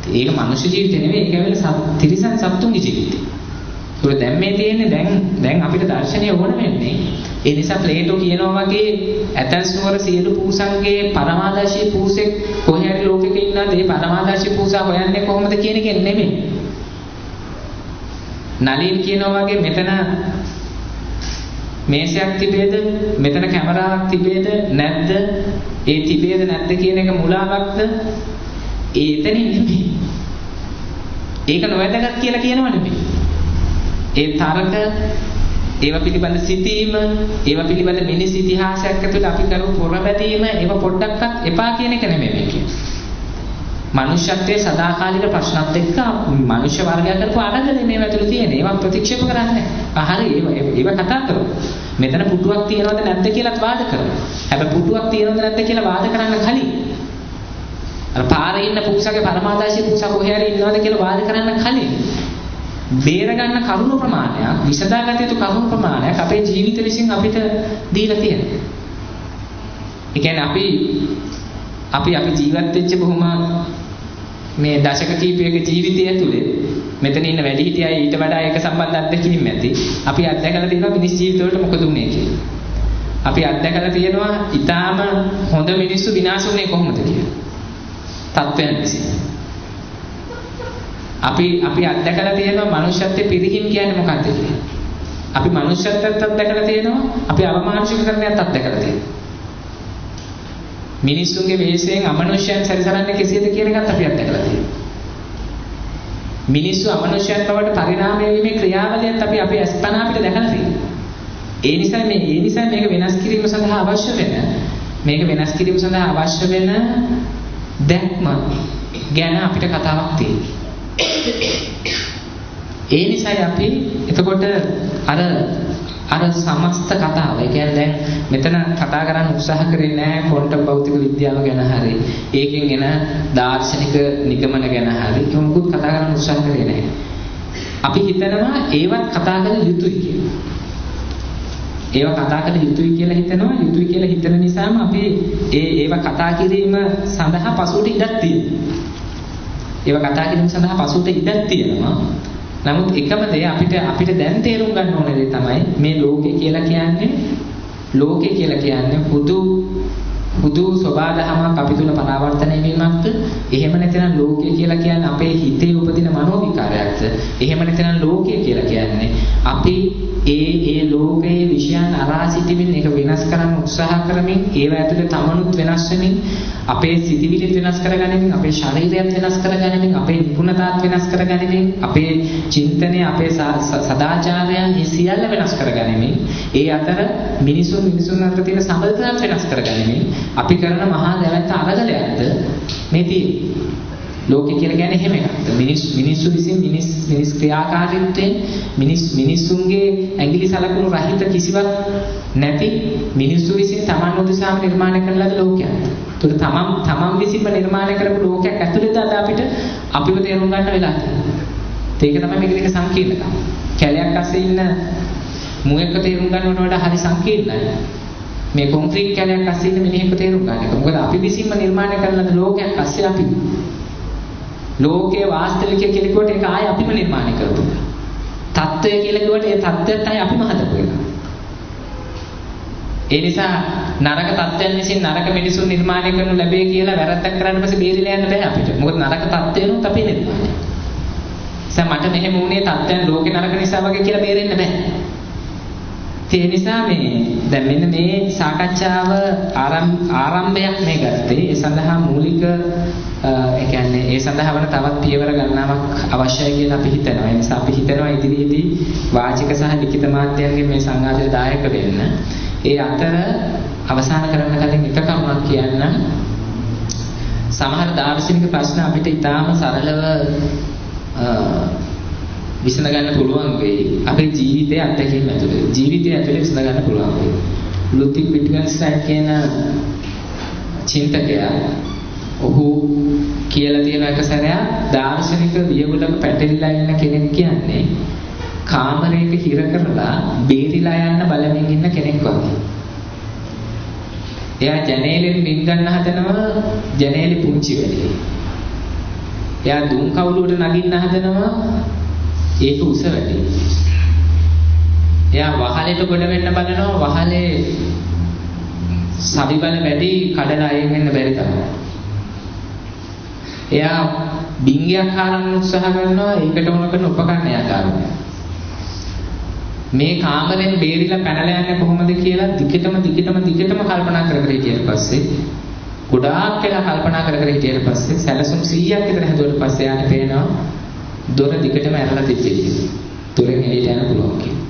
ඒක මනුෂ්‍ය ජීවිතේ නෙමෙයි. ඒක ඇවිල්ලා තිරිසන් සත්තුන්ගේ ජීවිතේ. ඒක දැන් මේ තියෙන්නේ දැන් දැන් අපිට දර්ශනය ඕන වෙන්නේ. ඒ නිසා ප්ලේටෝ කියනවා වගේ ඇතන්ස් නුවර සියලු පූසන්ගේ පරමාදර්ශී පූසෙක් කොහේ හරි ලෝකෙක ඉන්නවද? ඒ පරමාදර්ශී පූසා හොයන්නේ කොහොමද කියන එක නෙමෙයි. නලින් කියනවා වගේ මෙතන මේසයක් තිබේද, මෙතන කැමරාවක් තිබේද නැද්ද, ඒ තිබේද නැද්ද කියන එක මුලාවක්ද? ඒ එතනින් නෙමෙයි. ඒක නොවැදගත් කියලා කියනව නෙමෙයි. ඒ තර්ක, ඒවා පිළිබඳ සිතීම, ඒවා පිළිබඳ මිනිස් ඉතිහාසයක් ඇතුළේ අපි කරපු පොරබැදීම, ඒවා පොඩ්ඩක්වත් එපා කියන එක නෙමෙයි මේ කියන්නේ. මනුෂ්‍යත්වයේ සදාකාලික ප්‍රශ්නත් එක්ක මනුෂ්‍ය වර්ගයා කරපු අරගලේ මේව ඇතුළේ තියෙන. ඒවා ප්‍රතික්ෂේප කරන්නේ නැහැ. හරි, ඒවා කතා කරමු. මෙතන පුටුවක් තියනවද නැද්ද කියලාත් වාද කරමු. හැබැයි පුටුවක් තියනවද නැද්ද කියලා වාද කරන්න කලින් අර පාරේ ඉන්න පුක්සගේ පරමාදාශී පුක්සා කොහේ හරි ඉන්නවද කියලා වාද කරන්න කලින් බේර ගන්න කරුණු ප්‍රමාණයක්, විසඳාගත යුතු කරුණු ප්‍රමාණයක් අපේ ජීවිත විසින් අපිට දීලා තියෙනවා. ඒ කියන්නේ අපි අපි අපි ජීවත් වෙච්ච බොහොම මේ දශක කීපයක ජීවිතය ඇතුලේ මෙතන ඉන්න වැඩිහිටි අය ඊට වඩා ඒක සම්බන්ධ අත්දැකීම් ඇති. අපි අත්දැකලා තියෙනවා මිනිස් ජීවිතවලට මොකද වුනේ කියලා. අපි අත්දැකලා තියෙනවා ඊටාම හොඳ මිනිස්සු විනාශ වුනේ කොහොමද කියලා. තත්ත්වයන් විසින්. අපි අපි අත්දැකලා තියෙනවා මනුෂ්‍යත්වයේ පිරිහීම කියන්නේ මොකක්ද කියලා. අපි මනුෂ්‍යත්වයත් අත්දැකලා තියෙනවා, අපි අවමානුෂිකකරණයත් අත්දැකලා තියෙනවා. මිනිස්සුන්ගේ වේශයෙන් අමනුෂ්‍යයන් සැරිසරන්නේ කෙසේද කියන එකත් අපි අත්දැකලා තියෙනවා. මිනිස්සු අමනුෂ්‍යයන් බවට පරිණාමය වීමේ ක්‍රියාවලියත් අපි අපේ අස්පනා අපිට දැකලා තියෙනවා. ඒ නිසා මේක වෙනස් කිරීම සඳහා අවශ්‍ය වෙන මේක වෙනස් කිරීම සඳහා අවශ්‍ය වෙන දැක්ම ගැන අපිට කතාවක් තියෙනවා. ඒ නිසායි අපි එතකොට අර අර සමස්ත කතාව, ඒ කියන්නේ දැන් මෙතන කතා කරන්න උත්සාහ කරේ නෑ ක්වොන්ටම් භෞතික විද්‍යාව ගැන හරි, ඒකෙන් එන දාර්ශනික නිගමන ගැන හරි, ඒක මොකුත් කතා කරන්න උත්සාහ කරේ නෑ. අපි හිතනවා ඒවත් කතා කළ යුතුයි කියලා. ඒවා කතා කළ යුතුයි කියලා හිතනවා. යුතුයි කියලා හිතන නිසාම අපි ඒවා කතා කිරීම සඳහා පසුවට ඉඩක් තියෙනවා. ඒවා කතා කිරීම සඳහා පසුවට ඉඩක් තියෙනවා. නමුත් එකම දේ අපිට අපිට දැන් තේරුම් ගන්න ඕන දේ තමයි මේ ලෝකය කියලා කියන්නේ, ලෝකය කියලා කියන්නේ හුදු හුදු සබාදහමක් අපි තුල පරාවර්තනය වීමක්ද? එහෙම නැත්නම් ලෝකය කියලා කියන්නේ අපේ හිතේ උපදින මනෝ විකාරයක්ද? එහෙම නැත්නම් ලෝකය කියලා කියන්නේ අපි ඒ ඒ ලෝකයේ විෂයන් අරා සිටමින් ඒක වෙනස් කරන්න උත්සාහ කරමින්, ඒව ඇතුලේ තමනුත් වෙනස් වෙමින්, අපේ සිතිවිලිත් වෙනස් කරගනිමින්, අපේ ශරීරයත් වෙනස් කරගනිමින්, අපේ නිපුණතාවත් වෙනස් කරගනිමින්, අපේ චින්තනය, අපේ සදාචාරයන් මේ සියල්ල වෙනස් කරගනිමින්, ඒ අතර මිනිසුන් මිනිසුන් අතර තියෙන සබඳතාවත් වෙනස් කරගනිමින් අපි කරන මහා දැවැන්ත අරගලයක්ද මේ තියෙන්නේ. ලෝකය කියලා කියන්නේ එහෙම එකක්ද? මිනිස්සු විසින් මිනිස් ක්‍රියාකාරීත්වයෙන් මිනිස්සුන්ගේ ඇඟිලි සලකුණු රහිත කිසිවක් නැති මිනිස්සු විසින් තමන් උදෙසාම නිර්මාණය කරන ලද ලෝකයක්. ඒතකොට තමන් විසින්ම නිර්මාණය කරපු ලෝකයක් ඇතුළත අද අපිට අපිව තේරුම් ගන්න වෙලා තියෙනවා. ඒක තමයි මේකේ තියෙන සංකීර්ණකම. කැලයක් අස්සේ ඉන්න මුවෙක්ව තේරුම් ගන්නවට වඩා හරි සංකීර්ණයි මේ කොන්ක්‍රීට් කැලයක් අස්සේ ඉන්න මිනිහෙක්ව තේරුම් ගන්න එක. මොකද අපි විසින්ම නිර්මාණය කරන ලද ලෝකයක් අස්සේ අපි ලෝකයේ වාස්තවිකය කියලා කිව්වට ඒක ආයේ අපිම නිර්මාණය කරපු එක. තත්ත්වය කියලා කිව්වට ඒ තත්ත්වයත් ආයේ අපිම හදපු එක. ඒ නිසා නරක තත්ත්වයන් විසින් නරක මිනිසුන් නිර්මාණය කරනු ලැබේ කියලා වැරද්දක් කරන්න පස්සේ බේරිලා යන්න බෑ අපිට. මොකද නරක තත්ත්වයනොත් අපේ නිර්මාණය. නිසා මට මෙහෙම වුණේ තත්ත්වයන් ලෝකේ නරක නිසා වගේ කියලා බේරෙන්න බෑ. ඒ නිසා මේ දැන් මෙන්න මේ සාකච්ඡාව ආරම්භයක් මේ ගත්තේ. ඒ සඳහා මූලික ඒ කියන්නේ ඒ සඳහා වන තවත් පියවර ගණනාවක් අවශ්‍යයි කියලා අපි හිතනවා. ඒ නිසා අපි හිතනවා ඉදිරියේදී වාචික සහ ලිඛිත මාධ්‍යයන්ගෙන් මේ සංවාදයට දායක වෙන්න. ඒ අතර අවසන් කරන්න කලින් එක කරුණක් කියන්නම්. සමහර දාර්ශනික ප්‍රශ්න අපිට ඉතාම සරලව විසඳ ගන්න පුළුවන් වෙයි අපේ ජීවිතයේ අත්දැකීම් ඇතුලේ. ජීවිතය ඇතුලේ විසඳ ගන්න පුළුවන් වෙයි. ලුඩ්විග් විට්ගන්ස්ටයින් කියන චින්තකයා ඔහු කියලා තියෙන එක සැරයක් දාර්ශනික වියගුලක පැටලිලා ඉන්න කෙනෙක් කියන්නේ කාමරයක හිර කරලා බේරිලා යන්න බලමින් ඉන්න කෙනෙක් වගේ. එයා ජනේලෙන් බින් ගන්න හදනවා, ජනේලෙ පුංචි වැඩි. එයා දුම් කවුළුවට නගින්න හදනවා, ඒක උස වැඩි. එයා වහලෙට ගොඩ වෙන්න බලනවා, වහලේ සවි බල වැඩි, කඩලා අයින් වෙන්න බැරි තමයි. එයා බින්ගයක් හාරන්න උත්සාහ කරනවා, ඒකට ඕන කරන උපකරණ එයා ගන්නවා. මේ කාමරෙන් බේරිලා පැනලා යන්නේ කොහොමද කියලා දිගටම දිගටම දිගටම කල්පනා කර කර හිටියට පස්සේ, ගොඩාක් වෙලා කල්පනා කර කර හිටියට පස්සේ, සැලසුම් 100ක් විතර හැදුවට පස්සේ යාට පේනවා දොර දිගටම ඇරලා තිබ්බේ කියලා. දොරෙන් එළියට යන්න පුළුවන් කියලා.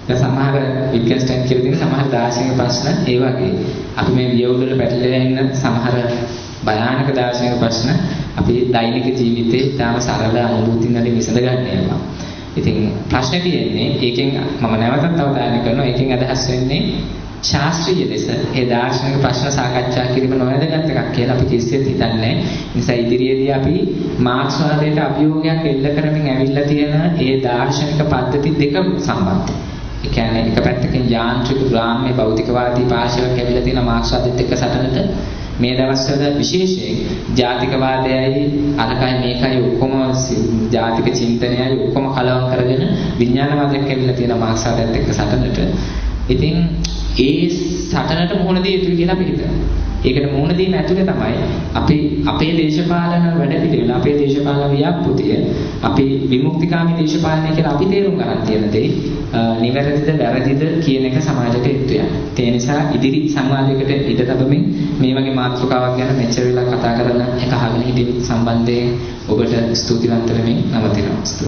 දැන් සමහර විට්ගන්ස්ටයින් කියලා තියෙන සමහර දාර්ශනික ප්‍රශ්න ඒ වගේ. අපි මේ වියවුල් වල පැටලෙලා ඉන්න සමහර භයානක දාර්ශනික ප්‍රශ්න අපි දෛනික ජීවිතේ ඉතාම සරල අනුභූතින් වලින් විසඳ ගන්න ඒවා. ඉතින් ප්‍රශ්නේ තියෙන්නේ ඒකෙන් මම නැවතත් අවධානය කරනවා, ඒකෙන් අදහස් වෙන්නේ ශාස්ත්‍රීය ලෙස ඒ දාර්ශනික ප්‍රශ්න සාකච්ඡා කිරීම නොවැදගත් එකක් කියලා අපි කිසිසේත් හිතන්නේ නැහැ. නිසා ඉදිරියේදී අපි මාක්ස්වාදයට අභියෝගයක් එල්ල කරමින් ඇවිල්ලා තියෙන ඒ දාර්ශනික පද්ධති දෙක සම්බන්ධයි. ඒ කියන්නේ එක පැත්තකින් යාන්ත්‍රික ග්‍රාම්‍ය භෞතිකවාදී පාර්ශවයක් ඇවිල්ලා තියෙන මාක්ස්වාදෙත් එක්ක සටනට, මේ දවස්වල විශේෂයෙන් ජාතිකවාදයයි අරකයි මේකයි ඔක්කොම ජාතික චින්තනයයි ඔක්කොම කලවම් කරගෙන විඥානවාදයක් ඇවිල්ලා තියෙන මාක්ස්වාදයත් එක්ක සටනට. ඉතින් ඒ සටනට මුහුණ දිය යුතුයි කියලා අපි හිතනවා. ඒකට මුහුණ දීම ඇතුලේ තමයි අපි අපේ දේශපාලන වැඩපිළිවෙල, අපේ දේශපාලන ව්‍යාපෘතිය, අපි විමුක්තිකාමී දේශපාලනය කියලා අපි තේරුම් ගන්න තියෙන දේ නිවැරදිද වැරදිද කියන එක සමාජයට යුතු යනවා. ඒ නිසා ඉදිරි සංවාදයකට ඉඩ තබමින් මේ වගේ මාතෘකාවක් ගැන මෙච්චර වෙලා කතා කරන එක අහගෙන හිටිය සම්බන්ධයෙන් ඔබට ස්තුතිවන්ත වෙමින් නවතිනවා.